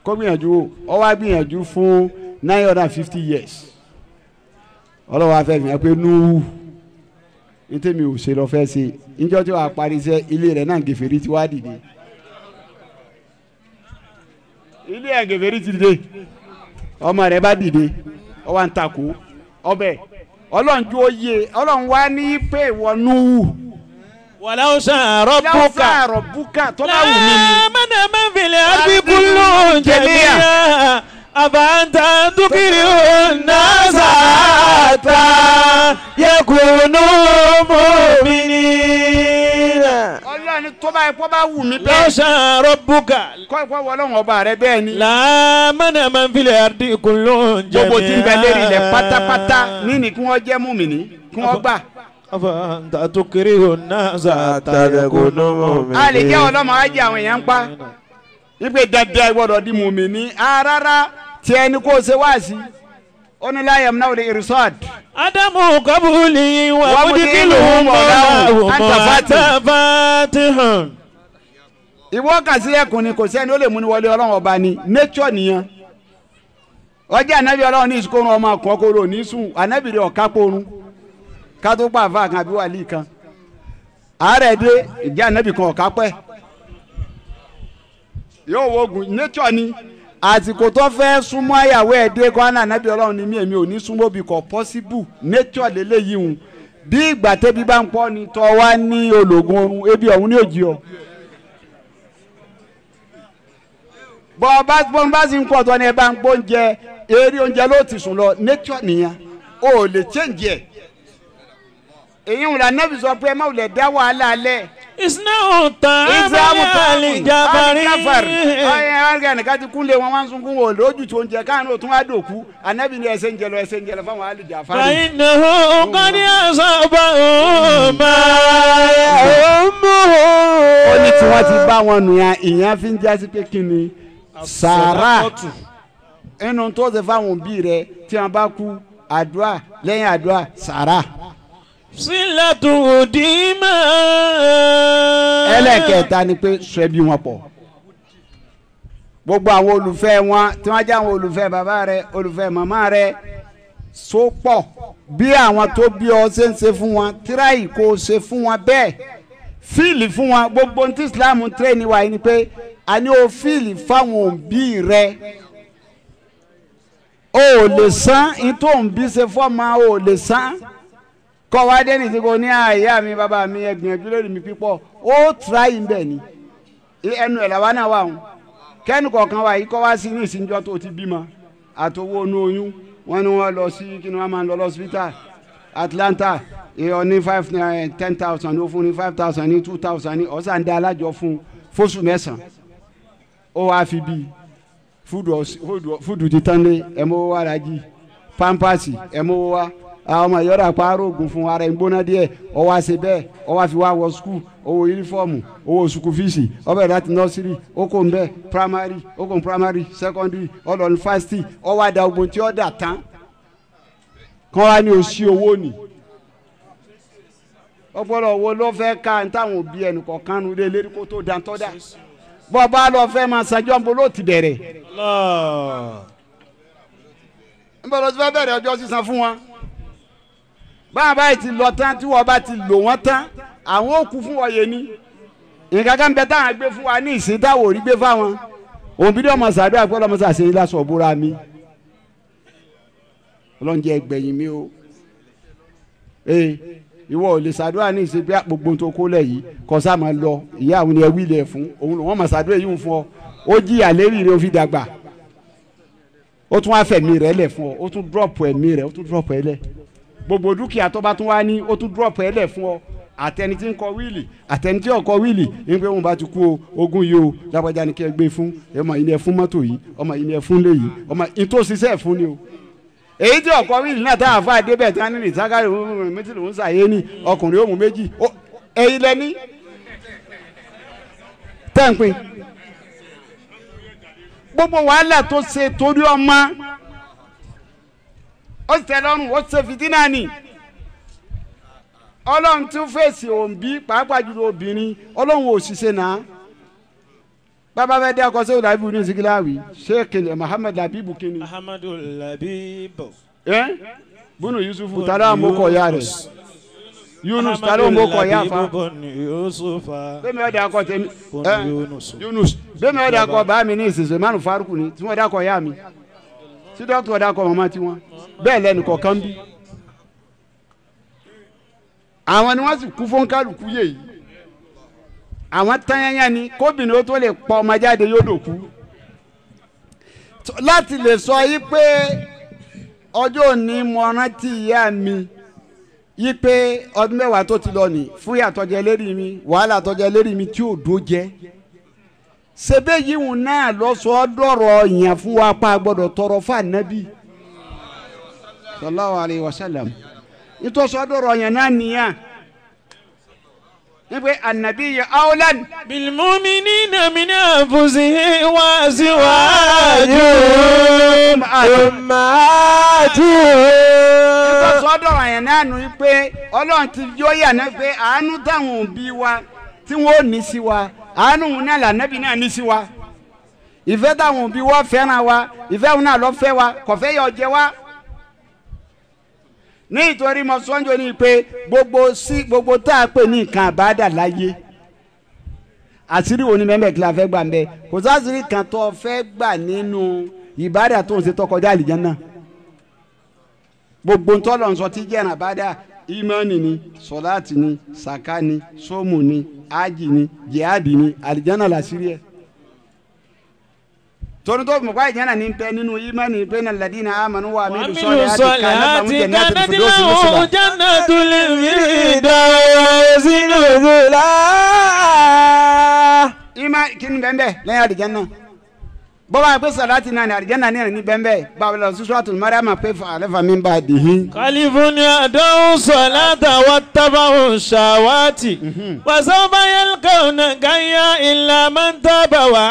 kó gbìyànjú o ọ wá gbìyànjú fún 950 years ọlọ́run wá fẹ́ fi hàn pé Nuhu ntẹ́mi ò ṣe lọ fẹ́ ṣe njọ́ tí wàá parí iṣẹ́ ilé rẹ̀ náà gèfèrí ti wá dìde ilé ẹ̀ gèfèrí ti dìde ọmọ rẹ̀ bá dìde ọ wá ń takò ọbẹ̀ ọlọ́run jó yé ọlọ́run wá ní pé ìwọ Nuhu.
Walau sha'a rabbuka
tó bá wù mí ni.
Lamana man fil ardi kulluhum jami'a afa anta tukrihu an-nasa hatta yakunu mu'minin.
Ọlọ́run tó bá ẹ̀kọ́ bá wù mí bẹ́ẹ̀.
Law sha'a rabbuka.
Kọ́ ẹ̀kọ́ wọ ọlọ́run ọba rẹ bẹ́ẹ̀ ni.
Lamana man fil ardi kulluhum jami'a.
Gbogbo tí ń bẹ lérí ilẹ̀ pátápátá nínú kí wọ́n jẹ́ mùmínì kí wọ́n gbà.
Afa anta tukrihu an-nasa hatta yakunu mu'minin.
A lè jẹ́ ọlọ́mọ á jẹ́ àwọn èèyàn ń pa. Ipe dandan gbọ́dọ̀ di mùmínì rárá tí ẹni kò ṣe wá sí. Ó ní láyé náà lè irisad.
Adamu kabuli wa mudikilu mọ̀láhùn anta fatihun.
Ìwọ kà sílẹ̀kùn ni kò sẹ́ni ó lè múni wọlé ọlọ́run ọba ni nature nìyẹn. Ọjọ́ ànábì ọlọ́run ní ìsìnkú ọmọ àkọ́ kóró ní sùn ànábì rẹ̀ ọ̀ká porun ká tó pa àfa kan àbí wàlíì kan. Àárẹ̀ dé ìjà ànábì kan ọ̀ká pẹ́. Yóò wo ogun nature ni àsìkò tó fẹ́ súnmọ́ àyàwó ẹ̀ dé kọ́ àná ànábì ọlọ́run ni mí èmi ò ní súnmọ́ bí kò possible nature lélẹ́yìí hùn bí ìgbà tẹ́bí bá ń pọ́ ni tọ́ wá ní ológun oorun ebi ọ̀hún ní òjì ọ. Bọ́ bá sì ń pọ̀ tọ́ ni ẹ bá ń gbó oúnjẹ eré oúnjẹ ló ti sùn lọ nature nìyẹn o ò lè change ẹ̀. Èyí ń la nẹ́bí sọ pé ẹ má wulẹ̀ dá wàhálà alẹ́.
Isna'u ta'ama li Jafari.
Ọyẹ ọ̀gá nìkan ti kúnlé wọn wá ń sunkún wò lójú tó ń jẹ káàánú tún wá dòkú. Ànábì ni ẹsẹ̀ ń jẹ lọ ẹsẹ̀ ń jẹ lọ fáwọn Ali Jafari.
Fa innahu qad asabahu ma
ya'ummuhu.
Ó ní tí wọ́n ti bá wọn nù yẹn, ìyẹn fi ń jásí pé kí ni sàárà inú tó ṣe fáwọn òbí rẹ tí wọ́n bá kú àdúrà lẹ́yìn àdúrà sàárà.
Sílẹ̀tù dìímà.
Ẹlẹ́kẹta ni pé sọ ẹbí wọn pọ̀. Gbogbo àwọn olùfẹ́ wọn tí wọ́n jẹ́ àwọn olùfẹ́ bàbá rẹ olùfẹ́ màmá rẹ so pọ̀ bí àwọn tó bí ọ ṣe ń ṣe fún wọn tíráì kó o ṣe fún wọn bẹ́ẹ̀ fíìlì fún wọn gbogbo ní tí Islam tírẹ́ẹ̀nì wa yìí ni pé a ní o fíìlì fáwọn òbí rẹ o ò lè san ní tó ń bí ṣe fọ́ ma o ò lè san kọ́ wa dé nìsí kò ní àyà mi bàbá mi ẹ gbìyànjú lórí mi pípọ̀ ó tíráì ń bẹ̀ ni ẹnu ẹ̀ làwa náà wà wọn kẹ́nu kọ̀ọ̀kan wa yìí kọ́ wá sí ní ìsìnjọ́ tó ti bímọ àtọwọ́ inú oyún wọ́n ní wọ́n lọ sí kí ni wọ́n máa ń lọ lọ́sibítà Atlanta èèyàn ní 5 10,000 ó fún ní 5,000 ní 2,000 ní ọ̀sán dá alájọ fún fóṣù mẹ́sàn-án ó wàá fi bíi fúdù ti tán lé ẹ̀mọ́wó wa rajì pampasi ẹ̀mọ́wó wa àwọn ọmọ ìyọ́dà pààrọ̀ oògùn fún ara ẹ̀ ń gbóná díẹ̀ ó wá ṣe bẹ́ẹ̀ ó wá fi wá wọ skul owó yúnífọ́ọ̀mù owó sukù fíìsì ó bẹ̀rẹ̀ láti nọ́sírì ó kò ń bẹ́ primary ó kò ń primary secondary ó lọ yunifásitì ó wá da ogun tí ó dà tán kán wá ní òsì owó nì ọpọlọ wo ló fẹ́ ká ní táwọn òbí ẹnì kọ̀ọ̀kan nu lé lérí kó tó dantọ́ dà bọ́ bá lọ fẹ́ máa sanjọ́ ń bolo ti bẹ̀rẹ̀ ń bọ̀ lọ sí fẹ́ bẹ̀rẹ̀ ọjọ́ sísan fún wọn báwọn báyìí ti lọ tán tí wọ́n bá ti lò wọ́n tán àwọn ò kú fún wọn yé ni nǹkan kan bẹ táwọn gbé fún wa ní ìsìn táwọn ò rí gbé fáwọn òbí dé ọmọ sàdúrà pé ọlọmọ sàṣẹ yìí lásán òbúra mi ọlọ́njẹ ẹgbẹ̀yìn mi o ee ìwọ ò lè sàdúrà ní ìsìn pé gbogbo tó kó lẹ̀ yìí kọ́ sá máa lọ ìyá àwọn ni ẹ wí lẹ̀ fún òun lòun ọmọ sàdúrà yìí ń fún ọ ó jìyà lérí rẹ ó fi dàgbà ó tún wá fẹ̀mí rẹ̀ lẹ̀ fún ọ ó tún dúrọ̀pù ẹ̀mí rẹ̀ ó tún dúrọ̀pù ẹ̀ lẹ̀ gbogbo dúkìá tó bá tún wá ní ó tún dúrọ̀pù ẹ̀ lẹ̀ fún ọ àtẹni tí ń kọ wíìlì àtẹni tí ò kọ wíìlì ń pé wọn bá ti kú o ogún yìí o lágbájá ni kí ẹ gbé fún ọmọ yìí ni ẹ fún mọ́tò yìí ọmọ yìí ni ẹ fún lé yìí ọmọ yìí tó ṣiṣẹ́ fún ni o èyí tí ọkọ wíìlì náà táwọn afá débẹ̀ tí wọ́n ní ní sákàrí méjì lòún ṣàyé ní ọkùnrin òmù méjì ẹ̀yin lẹ́ní tẹ́ǹpin gbogbo wàhálà tó ṣe torí ọmọ ó sì tẹ́ lọ́rùn ó ṣe fìdínà ni ọlọ́run tún fèsì òǹbí pàápàá jùlọ obìnrin ọlọ́run ò ṣiṣẹ́ náà bàbá fẹ́ dé akọ sẹ́wọ̀n làbíbu ní sikiláwì sheikh Muhammad Labibu kini.
Ahmadu Labibu.
Ẹ bunu Yusufu tala amoko ya rẹ Yunus tala amoko ya fa bẹ́ẹ̀ni ọ̀dà akọ tẹ̀mí ẹ Yunus bẹ́ẹ̀ni ọ̀dà akọ bá mi ní ìsinsìnyí manu Faruku ni tí wọ́n dà kọ ya mi tí dókítà ọ̀dà akọ màmá tiwọn bẹ́ẹ̀ lẹ́nu kọ̀ọ̀kan bí àwọn ni wọ́n sì kú fún kálukú yé yìí àwọn tányányá ni kóbìnrin ó tó lè pọ ọmọ jáde yóò dòkú láti lè sọ yí pé ọjọ́ òní mo rántí ìyá mi yí pé ọdún mẹ́wàá tó ti lọ nì fún ìyàtọ̀jẹ lérí mi wàhálà tọ́jẹ lérí mi tí ò dó jẹ́ ṣebí yíwùn náà lọ sọ ọ́ dọ̀rọ̀ yàn fún wa pa gbọ́dọ̀ tọrọ fún ànábì sallallahu alayhi wa sallam nítòsọ dọ̀rọ̀ yàn náà nìyàn nígbè ànàbí yẹ awlan.
bilmuminina min anfusihim wa azwajihim
ummahatuhum.
nítòsọ dọ̀rọ̀ yàn náà nù pé ọlọ́run ti yọ yàn náà pé àánú táwọn òbí wa tí wọ́n ò ní sí wa àánú náà lànàbí náà ní sí wa ìfẹ́ táwọn òbí wa fẹ́ràn wa ìfẹ́ òun náà lọ fẹ́ wa kọ̀fẹ́ yọ jẹ wa ní ìtorí mo sọ́njọ́ ní pé gbogbo sí gbogbo tá a pè ní nǹkan àbádà láyé àṣírí wo ni mẹ́mẹ́ kí la fẹ́ gbà mbẹ́ kò sásìrí kan tó fẹ́ gbà nínú ìbádà tó ń ṣe tó kọjá àlìjánnà gbogbo ntọ́lọ̀ ń sọ tí jẹ́ àbádà ìmánì ni sọláàtì ni sàká ni sómù ni ájì ni jihadi ni àlìjánnà làṣírí ẹ̀ Torí tó mọ̀ báyìí jẹ́nà ní pẹ́ nínú ìmánì pé ní ladina amanu wa amilu solihati kanat lahum
jannatul firdausi nuzula.
Ìmá kí ni bẹ́ẹ̀ bẹ́ẹ̀ lẹ́yìn àlìjẹ́nà bọ́lá pé sàláàtì náà ní àlìjẹ́nà ní ẹ̀rìn ní bẹ́ẹ̀ bẹ́ẹ̀ báwo lọ sí suratul Maryam pé fàlẹ́fà mi bá dì í.
California dọ́hùn sọ̀láta wà tábàhùn ṣàwátì wàsánfà yalqawna gayya illa man taba wa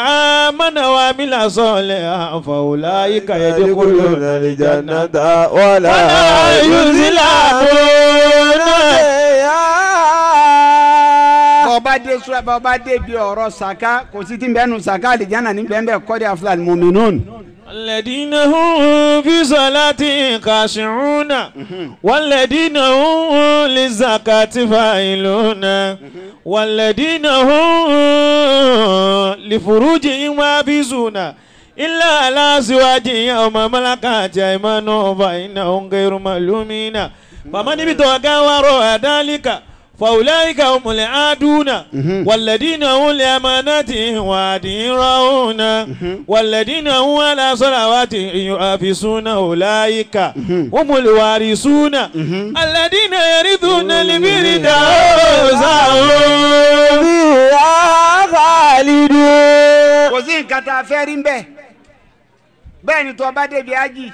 amana wa amila salihan fa ulaika yadkhuluna al-jannata wa la yuzlamuna.
Bọ́ba dé sura bọ́ba dé bi ọ̀rọ̀ saka kò sí ti bẹ́ẹ̀ nu saka àlìjáná ní bẹ́ẹ̀ bẹ́ẹ̀ kọ́dí afúlàní mu'minun.
الذين هم في صلاتهم خاشعون والذين هم للزكاة فاعلون والذين هم لفروجهم حافظون إلا على أزواجهم أو ما ملكت أيمانهم فإنهم غير ملومين فمن ابتغى وراء ذلك فأولئك هم العادون والذين هم لأماناتهم وعهدهم راعون والذين هم على صلواتهم يحافظون أولئك هم الوارثون الذين يرثون الفردوس هم
فيها خالدون.
Kò sí nǹkan tá a fẹ́ rí bẹ́ẹ̀ bẹ́ẹ̀ ni tó bá débi ájì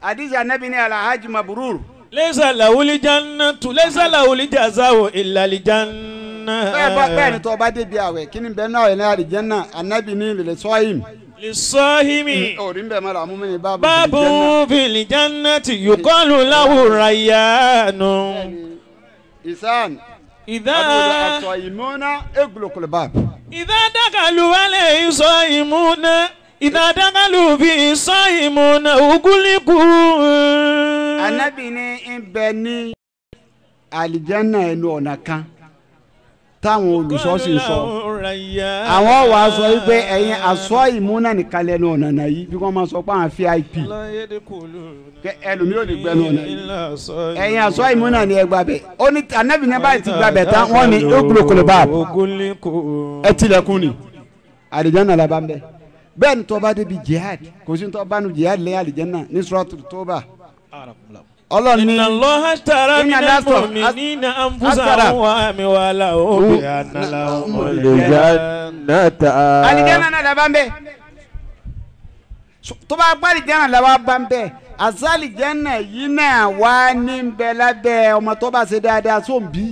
àdìsí ànábì ní alhaji mabrur.
Laysa lahul jannatu laysa lahul jazau illa aljanna.
Bẹ́ẹ̀ ni tó bá débi àwẹ̀ kí ni bẹ́ẹ̀ náà ní àlìjẹ́nà ànábì ní lè sọ́yìm.
Lè sọ́hìmì.
Orí ń bẹ̀ mọ́ra mú mi ní báàbù.
Báàbù fil jannati yuqalu lahu rayyanu.
Ìsàn.
Ìdá.
Àtọ̀ ìmúná egulokolo báàbù.
Ìdá dakalu alayhi sọ́hìmúná. Ìdá dakalu fi sọ́hìmúná uguliku.
Ànábì ní ń bẹ ní àlìjẹ́nà ẹnu ọ̀nà kan táwọn olùsọ́sìn sọ àwọn wàá sọ wípé ẹ̀yin àsọ ìmúná nìkan lẹ́nu ọ̀nà náà yìí bí wọ́n máa sọ pé àwọn VIP ẹlòmíì ò ní gbẹnu ọ̀nà yìí ẹ̀yin àsọ ìmúná ni ẹ gbà bẹ̀ ó ní Ànábì ní báyìí ti gbà bẹ̀ tán wọ́n ní ó báàbù ẹ tilẹ̀kùn ni àlìjẹ́nà la bá ń bẹ bẹ́ẹ̀ ni tó bá débi jihad kò sí tó bá nu jihad lẹ́yìn àlìjẹ́nà ní Suratul Tawbah. Ọlọ́run ní
Inna Allaha ashtara minal mu'minina anfusahum wa amwalahum bi anna lahumul jannata.
Àlìjẹ́nà náà la bá ń bẹ̀ tó bá gbọ́ àlìjẹ́nà la bá ń bẹ̀ àṣà àlìjẹ́nà yìí náà wá ní bẹ lábẹ́ ọmọ tó bá ṣe dáadáa sóun bí.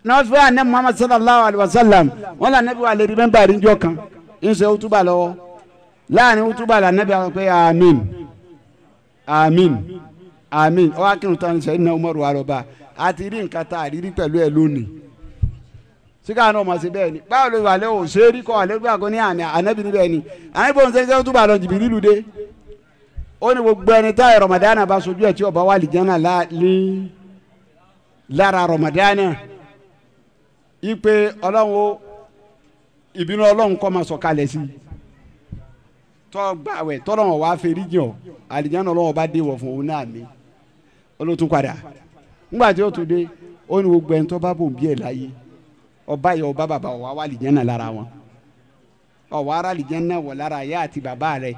Náà fẹ́ àná Muhammad sallallahu alayhi wa sallam wọn là nẹ́bí wà lè rí mẹ́mbà rí njọ́ kan ń ṣe útúbà lọ́wọ́ láàrin útúbà là nẹ́bí àwọn pé àmín àmín àmín ọ akínú tán ṣe ní Umaru arọba àti rí nǹkan tá a rí rí pẹ̀lú ẹ lónìí síkà náà mọ̀ sí bẹ́ẹ̀ ni báwo ló wà lẹ́ o ṣé rí kọ́ àlẹ́ gbàgbọ́ ní àmì ànábì níbẹ̀ ni ànábì òun ṣe ń túbà lọ jìbìrì lùdé ó ní gbogbo ẹni tá Ramadana bá sojú ẹ̀ tí ọba wà lìjánà lára Ramadana ipe ọlọ́run ó ìbínú ọlọ́run kọ́ máa sọ̀kalẹ̀ sí i tọ́ gbàwẹ̀ tọ́lọ́wọ̀n wàá fẹ́rí jìn ọ́ àlìjáná ọlọ́wọ́n bá dé wọ̀ fún òun náà ní olótún padà ńgbà tí ó tún dé ó ní gbogbo ẹni tó bá bò ń bí ẹ̀ láyé ọba yẹ ọba bàbá ọ̀wá wà àlìjáná lára wọn ọ̀wá ara àlìjáná wọ̀ lára ayé àti bàbá rẹ̀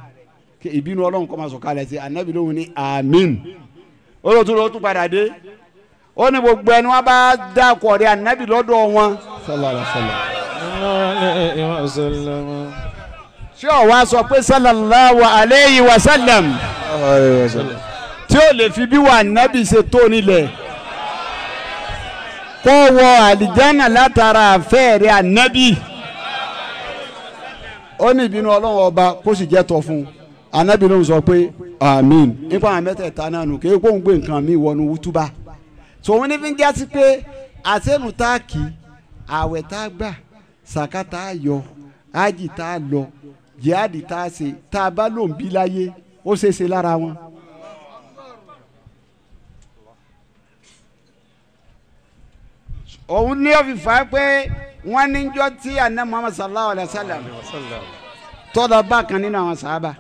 ìbínú ọlọ́run kọ́ máa sọ̀kalẹ̀ sí ànábì lóhùn ní àmín olótún ló tún padà dé ó ní gbogbo ẹni wọn bá dákọ̀ rẹ̀ ànábì lọ́dọ̀ wọn sallallahu alaihi wasallam. Ṣé ó wá sọ pé sallallahu alayhi wa sallam tí ó lè fi bí wà nábì ṣe tó nílẹ̀ kó wọ àlìjánà látara àfẹ́ rẹ̀ ànábì ó ní ìbínú ọlọ́run ọba kó sì jẹ́ tọ́ fún un ànábì ló ń sọ pé àmín nípa àwọn mẹ́tẹ̀ẹ̀ta náà nù kéé kó ń gbé nǹkan mi wọnú wútúbà tòun ní fi ń jásí pé àṣẹ́nu tá a kì í àwẹ̀ tá a gbà sàká tá a yọ ájì tá a lọ jihadi tá a ṣe tá a bá lòun bí láyé ó ṣe é ṣe lára wọn. Òun ní ó fi fà á pé wọ́n ní jọ́ tí àná Muhammad sallallahu alayhi wa sallam tọ́lọ̀ bá kan nínú àwọn sàábà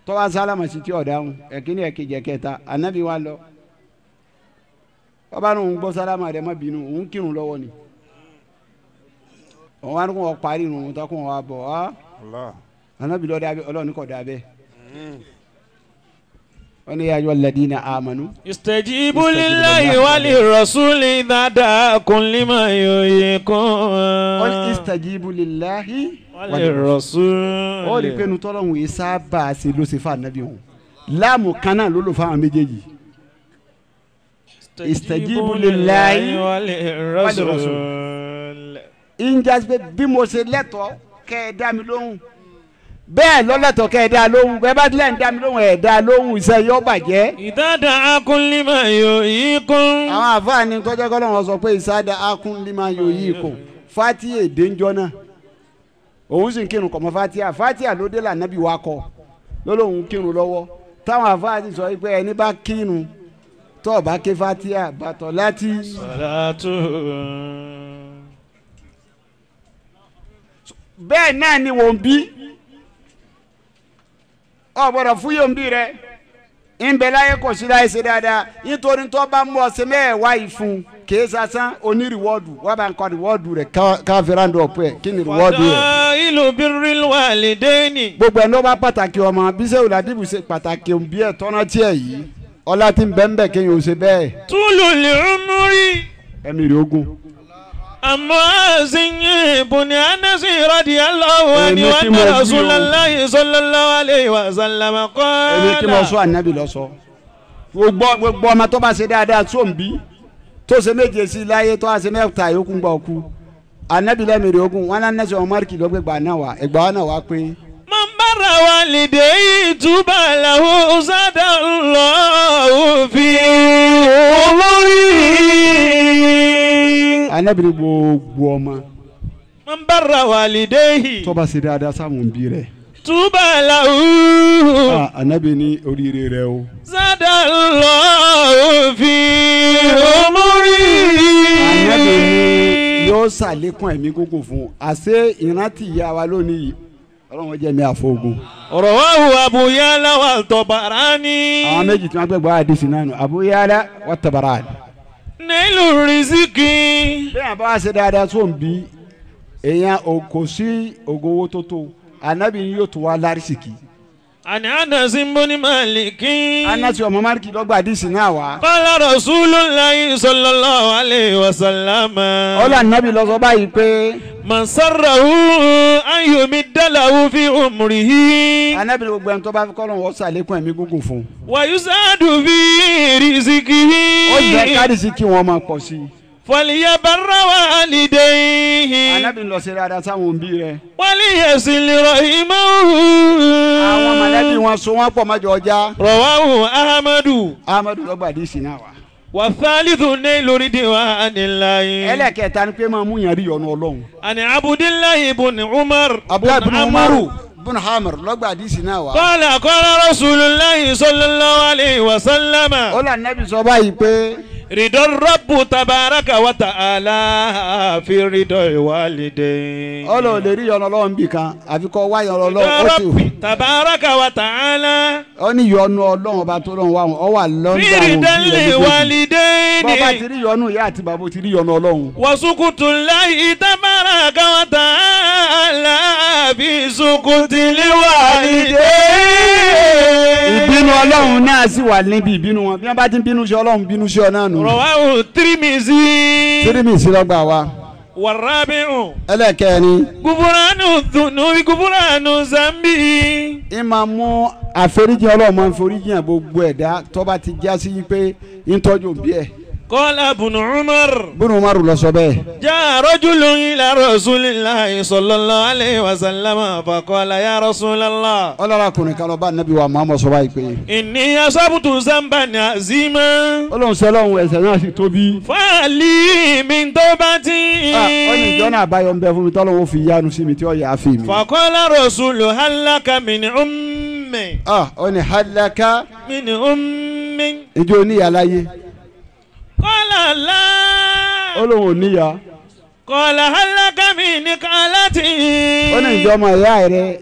tọ́wọ́ sálámà sí tí ọ̀dáhùn ẹ̀kíní ẹ̀kejì ẹ̀kẹta ànábì wa lọ ọba ní òun gbọ́ sálámà rẹ̀ má bínú òun kírun lọ́wọ́ ni òun wá ní kó wọn parí irun òun tó kó wọn wá bọ̀ á Ànábì ló dá bẹ́ẹ̀ Ọlọ́run kò dá bẹ́ẹ̀. Wọ́n ní ya ayyuhal ladina amanu.
Istajibu lillahi wa lirrasuli idha da'akum lima yuhyikum.
Wọ́n ní istajibu lillahi
wa lirrasul.
Ó rí i pé nu tọ́lọ́hún yìí sábà ṣe ló ṣe fún ànábì wọn. Láàmù kan náà ló lò fáwọn méjèèjì. Istajibu lillahi
wa lirrasul.
Ìjà pé bí mo ṣe lẹ́tọ̀ọ́ kẹ́ ẹ dá mi lóhùn bẹ́ẹ̀ lọ́lẹ́tọ̀ kẹ́ ẹ dá lóhùn bẹ́ẹ̀ bá tilẹ̀ ń dá mi lóhùn ẹ̀ dá lóhùn iṣẹ́ yóò bàjẹ́.
Idha da'akum lima yuhyikum.
Àwọn àfáàní tọ́jọ́ kọ́lọ́run sọ pé idha da'akum lima yuhyikum fati èdè ń jọ náà òun sì ń kírun kọ̀mọ́ fatia fatia ló dé lànàbí wa kọ lọ́lọ́hún kírun lọ́wọ́ táwọn àfáàní sọ pé ẹni bá kírun tó o bá ké fatia bàtọ̀ láti.
Salatu.
Bẹ́ẹ̀ náà ni wọ́n bí ọ gbọ́dọ̀ fún yóò ń bí rẹ ń bẹ láyé kò sí láyé ṣe dáadáa nítorí tó bá mú ọsẹ mẹ́ẹ̀wá yìí fún kìí sasán oní rìwọ́ọ̀dù wọ́n bá ń kọ́ rìwọ́ọ̀dù rẹ̀ káfíńrán ọ̀pọ̀ ẹ̀ kí ni rìwọ́ọ̀dù rẹ̀.
Fadailu birril walidaini.
Gbogbo ẹ̀ ló bá pàtàkì ọmọ bísẹ̀ òlàdìbò ṣe pàtàkì òbí ẹ̀ tọ́nà tiẹ̀ yìí ọlá tí ń bẹ́ ń bẹ̀ kéèyàn ò ṣe bẹ́ẹ̀.
Tulul umri.
Ẹ̀mí rẹ̀ ogun.
Mu'azi ibn Anas radiyallahu anhu anna Rasulullahi sallallahu alayhi wa sallam qala.
Èmi kí mo sọ ànábì lọ sọ. Gbogbo ọmọ tó bá ṣe dáadáa tó ń bí tó ṣe méje sí láyé tó ṣe mẹ́ta yòókù ń gbà ọkú. Ànábì lẹ́mìrì ogun wọn náà nẹ́sẹ̀ ọmọ márìkì lọ́gbẹ̀gbà gbà náà wá ẹgbà náà wá pé.
Man barra walidayhi tuba lahu zadallahu fi umrihi.
Ànábì ní gbogbo ọmọ.
Man barra walidayhi.
Tó bá ṣe dáadáa sáwọn òbí rẹ̀.
Tuba lahu.
Ànábì ní oríire rẹ̀ o.
Zadallahu fi umrihi.
Ànábì ní yóò ṣàlékún ẹ̀mí gígùn fún un àṣé ìrántí ìyá wa lónìí Ọlọ́run jẹ́ mi àfọ̀gùn.
Rawahu Abu Ya'la wa Tabarani.
Àwọn méjì tí wọ́n gbẹ̀gbọ́ àdìsí náà nù Abu Ya'la wa Tabarani.
Nílùú rìsíkì.
Bí àwọn bá wá ṣe dáadáa tó ń bí èèyàn kò sí ògùn owó tó tó ànábì yóò tó wá lárísìkì.
Àní Anas ibn Maliki.
Anas ọmọ Maliki ló gba àdìsí náà wá.
Qala Rasulullahi sallallahu alayhi wa sallam.
Ọlọ́ ànábì ló sọ báyìí pé.
Man sarrahu an yumidda lahu fi umrihi.
Ànábì gbogbo ẹni tó bá fi kọ́ lóun ó ṣàlékún ẹ̀mí gígùn fún.
Wa yuzadu fi rizqihi.
Ó jẹ́ kárìsì kí wọ́n máa pọ̀ sí i.
Falyabarra walidayhi.
Ànábì lọ sí dáadáa sáwọn òbí rẹ̀.
Waliyasil rahimahu.
Àwọn mọ̀lẹ́bí wọn so wọ́n pọ̀ mọ́jọ ọjà.
Rawahu Ahmadu.
Ahmadu ló gba àdìsí náà wá.
Wa thalithu nailu ridwanillahi.
Ẹlẹ́kẹta ni pé máa mú yàn rí ọ̀nà Ọlọ́run.
Àní Abdullahi ibn Umar.
Abdullahi ibn Umar ibn Hamar ló gba àdìsí náà wá.
Qala qala Rasulullahi sallallahu alayhi wa sallam.
Ó là nẹ́bí sọ báyìí pé.
Ridọ Rabbu tabaraka wa ta'ala fi ridọ walidayn.
Ọlọ́run lè rí ìyọ́nú Ọlọ́run bì kan àfi kọ́ wá ìyọ́nú Ọlọ́run ó ti.
Ridọ Rabbi tabaraka wa ta'ala.
Ó ní ìyọ́nú Ọlọ́run ọba tó lọ́run wá wọn ọ wà lọ́ndà
fi
àwọn
ridọ
òbí rẹ̀ méjèèjì.
walidayn.
Bọ́ bá ti rí ìyọ́nú ìyá àti bàbá ó ti rí ìyọ́nú Ọlọ́run.
Wa sukutullahi tabaraka wa ta'ala fi sukutil walidayn.
Ìbínú Ọlọ́run náà sì wà níbi ìbínú wọn bí wọ́n bá ti ń bínú sí Ọlọ́run bínú sí ọ náà nù.
Rawahu Tirmizi.
Tirmizi ló gbà wá.
Warabi'u.
Ẹlẹ́kẹ̀rin.
Gufuranu dhunubi gufuranu zambi.
Ẹ máa mú àforíjì Ọlọ́run máa ń foríjì hàn gbogbo ẹ̀dá tó bá ti já sí pé ń tọ́jú òbí ẹ̀.
Qala Ibn Umar.
Ibn Umar ló sọ bẹ́ẹ̀.
Jaa rajulun ila Rasulillahi sallallahu alayhi wa sallam faqala ya Rasulallah.
Ọlọ́run kan lọ bá Nábì wa Muhammad sọ báyìí pé.
Inni asabtu zamban azima.
Ọlọ́run sọ Ọlọ́run ẹ̀ṣẹ̀ náà sì tóbi.
Fali min tawbati.
Ó ní ìjọ náà àbáyọ ń bẹ fún mi tọ́lọ́run ó fi yánu sí mi tí ó yà á fi mi.
Faqala rasulu halaka min ummi.
Ó ní halaka.
Min ummi.
Ìjọ oníyà láyé.
Qala la.
Ó lóun ò níyà.
Qala halaka min khalati.
Ó ní ìjọ ọmọ ìyá rẹ̀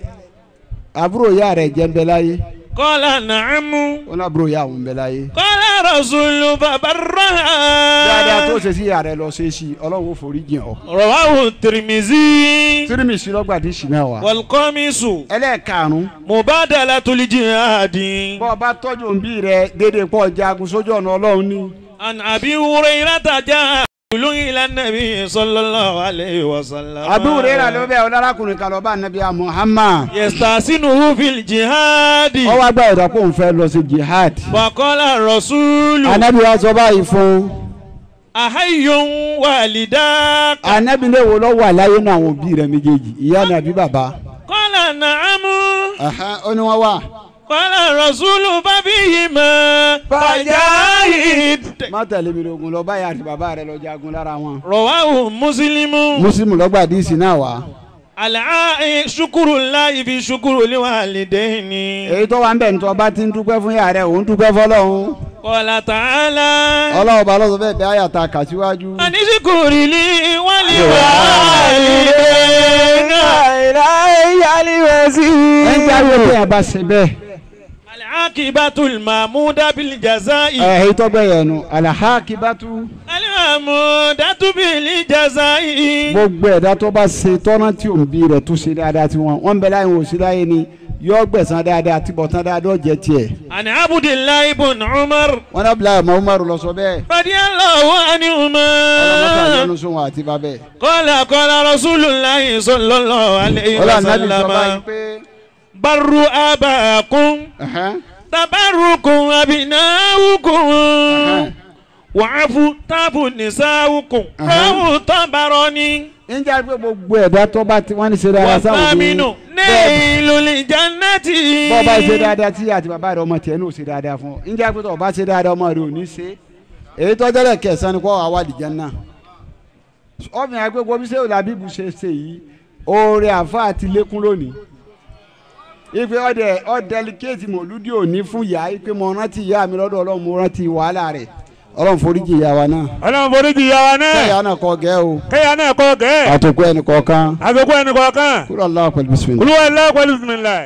àbúrò ìyá rẹ̀ jẹ́ ń bẹ láyé.
Qala na'am.
Ó ní àbúrò ìyá òun ń bẹ láyé.
Qala رسول فبرها.
Dáadáa tó ṣe sí ìyá rẹ lọ ṣe é sí Ọlọ́run ó forí jìn ọ́.
رواه الترمذي.
Tírímìsì lọ́gbàdì sí náà wá.
والقميص.
Ẹlẹ́ẹ̀karùn-ún.
مبادلة الجهاد.
Bọ́ ọ bá tọ́jú òbí rẹ déédéé pọ̀ jagun sójú ọ̀nà Ọlọ́run ní.
عن أبي هريرة جاء رجل إلى النبي صلى الله عليه وسلم.
Abu Hurairah ló bẹ̀ ọlọ́rakùnrin kan lọ bá Ànábì Muhammad.
يستحسنه في الجهاد.
Ó wá gbà ọ̀dà pé òun fẹ́ lọ sí jihad.
وقال الرسول.
Ànábì wa sọ báyìí fún.
أحي والداك.
Ànábì lè wo lọ wà láyé náà àwọn òbí rẹ méjèèjì ìyá ni àbí bàbá.
قال نعم.
Ó ní wọ́n wà.
قال الرسول فبهما فجاهد.
Má tẹ̀lé mi lógun lọ báyà àti bàbá rẹ lọ jagun lára wọn.
رواه مسلم.
Muslim ló gbà díìsì náà wá.
العاء شكر الله في شكر الوالدين.
Èyí tó wà ń bẹ̀ ní tó bá ti ń dúpẹ́ fún ìyá rẹ̀ òun dúpẹ́ fọlọ́hún.
قال تعالى.
Ọlọ́run bá lọ́sọ bẹ́ẹ̀ bí àyàtà kà síwájú.
أن اشكر لي ولوالديك.
Ẹ ń jáwé pé ẹ bá ṣe bẹ́ẹ̀.
العاقبة المحمودة بالجزاء.
Èyí tó gbẹ̀ yẹn nu alahakibatu.
المحمودة بالجزاء.
Gbogbo ẹ̀dá tó bá ṣe tọ́nà tí òun bí rẹ̀ tó ṣe dáadáa tí wọ́n ń bẹ láyé wọn ò sí láyé ni yọ gbẹ̀san dáadáa tí bọ̀tán dáadáa jẹ́ tiẹ̀.
عن عبد الله بن عمر.
Wọ́n náà bila ọmọ Umaru lọ sọ bẹ́ẹ̀.
رضي الله عنهما.
Ọlọ́mọta yọ́nú sóhun àti bàbẹ́.
قال قال رسول الله صلى الله عليه
Ọlọ́run nábì sọ báyìí
وسلم.
pé.
بروا آباءكم. تبركم أبناؤكم. وعفوا تابوا نساؤكم. رواه الطبراني.
Ń jẹ́ pé gbogbo ẹ̀dá tó bá ti wọ́n ní ṣe dáadáa sáwọn òbí.
والثامن نيل الجنة.
Bọ́ bá ṣe dáadáa tí àti bàbá rẹ̀ ọmọ tiẹ̀ náà ṣe dáadáa fún ọ. Ń jẹ́ pé tó bá ṣe dáadáa ọmọ rẹ̀ ò ní ṣe. Èyí tó jẹ́lẹ̀ kẹsàn-án ni kó wà wá àlìjánnà náà. Ọ̀fìn àgbẹ̀ gbogbo bí sẹ́wọ̀n làbíbu ṣe ṣe yìí oore àfa àti lékún lónìí. Ife ọdẹ ọdẹlikéètì mọ̀lúdì òní fún ìyá ipe mo rántí ìyá mi lọ́dọ̀ Ọlọ́run mo rántí wàhálà rẹ̀. Ọlọ́run foríjì ìyá wa náà.
Ọlọ́run foríjì ìyá wa náà.
Kẹ́yà náà kọ́ gẹ́ o.
Kẹ́yà náà kọ́ gẹ́.
Àtòkù ẹnì kọ̀ọ̀kan.
Àtòkù ẹnì kọ̀ọ̀kan.
Kúrò Allah pẹ̀lú bisimilá.
Kúrò Allah pẹ̀lú bisimilá.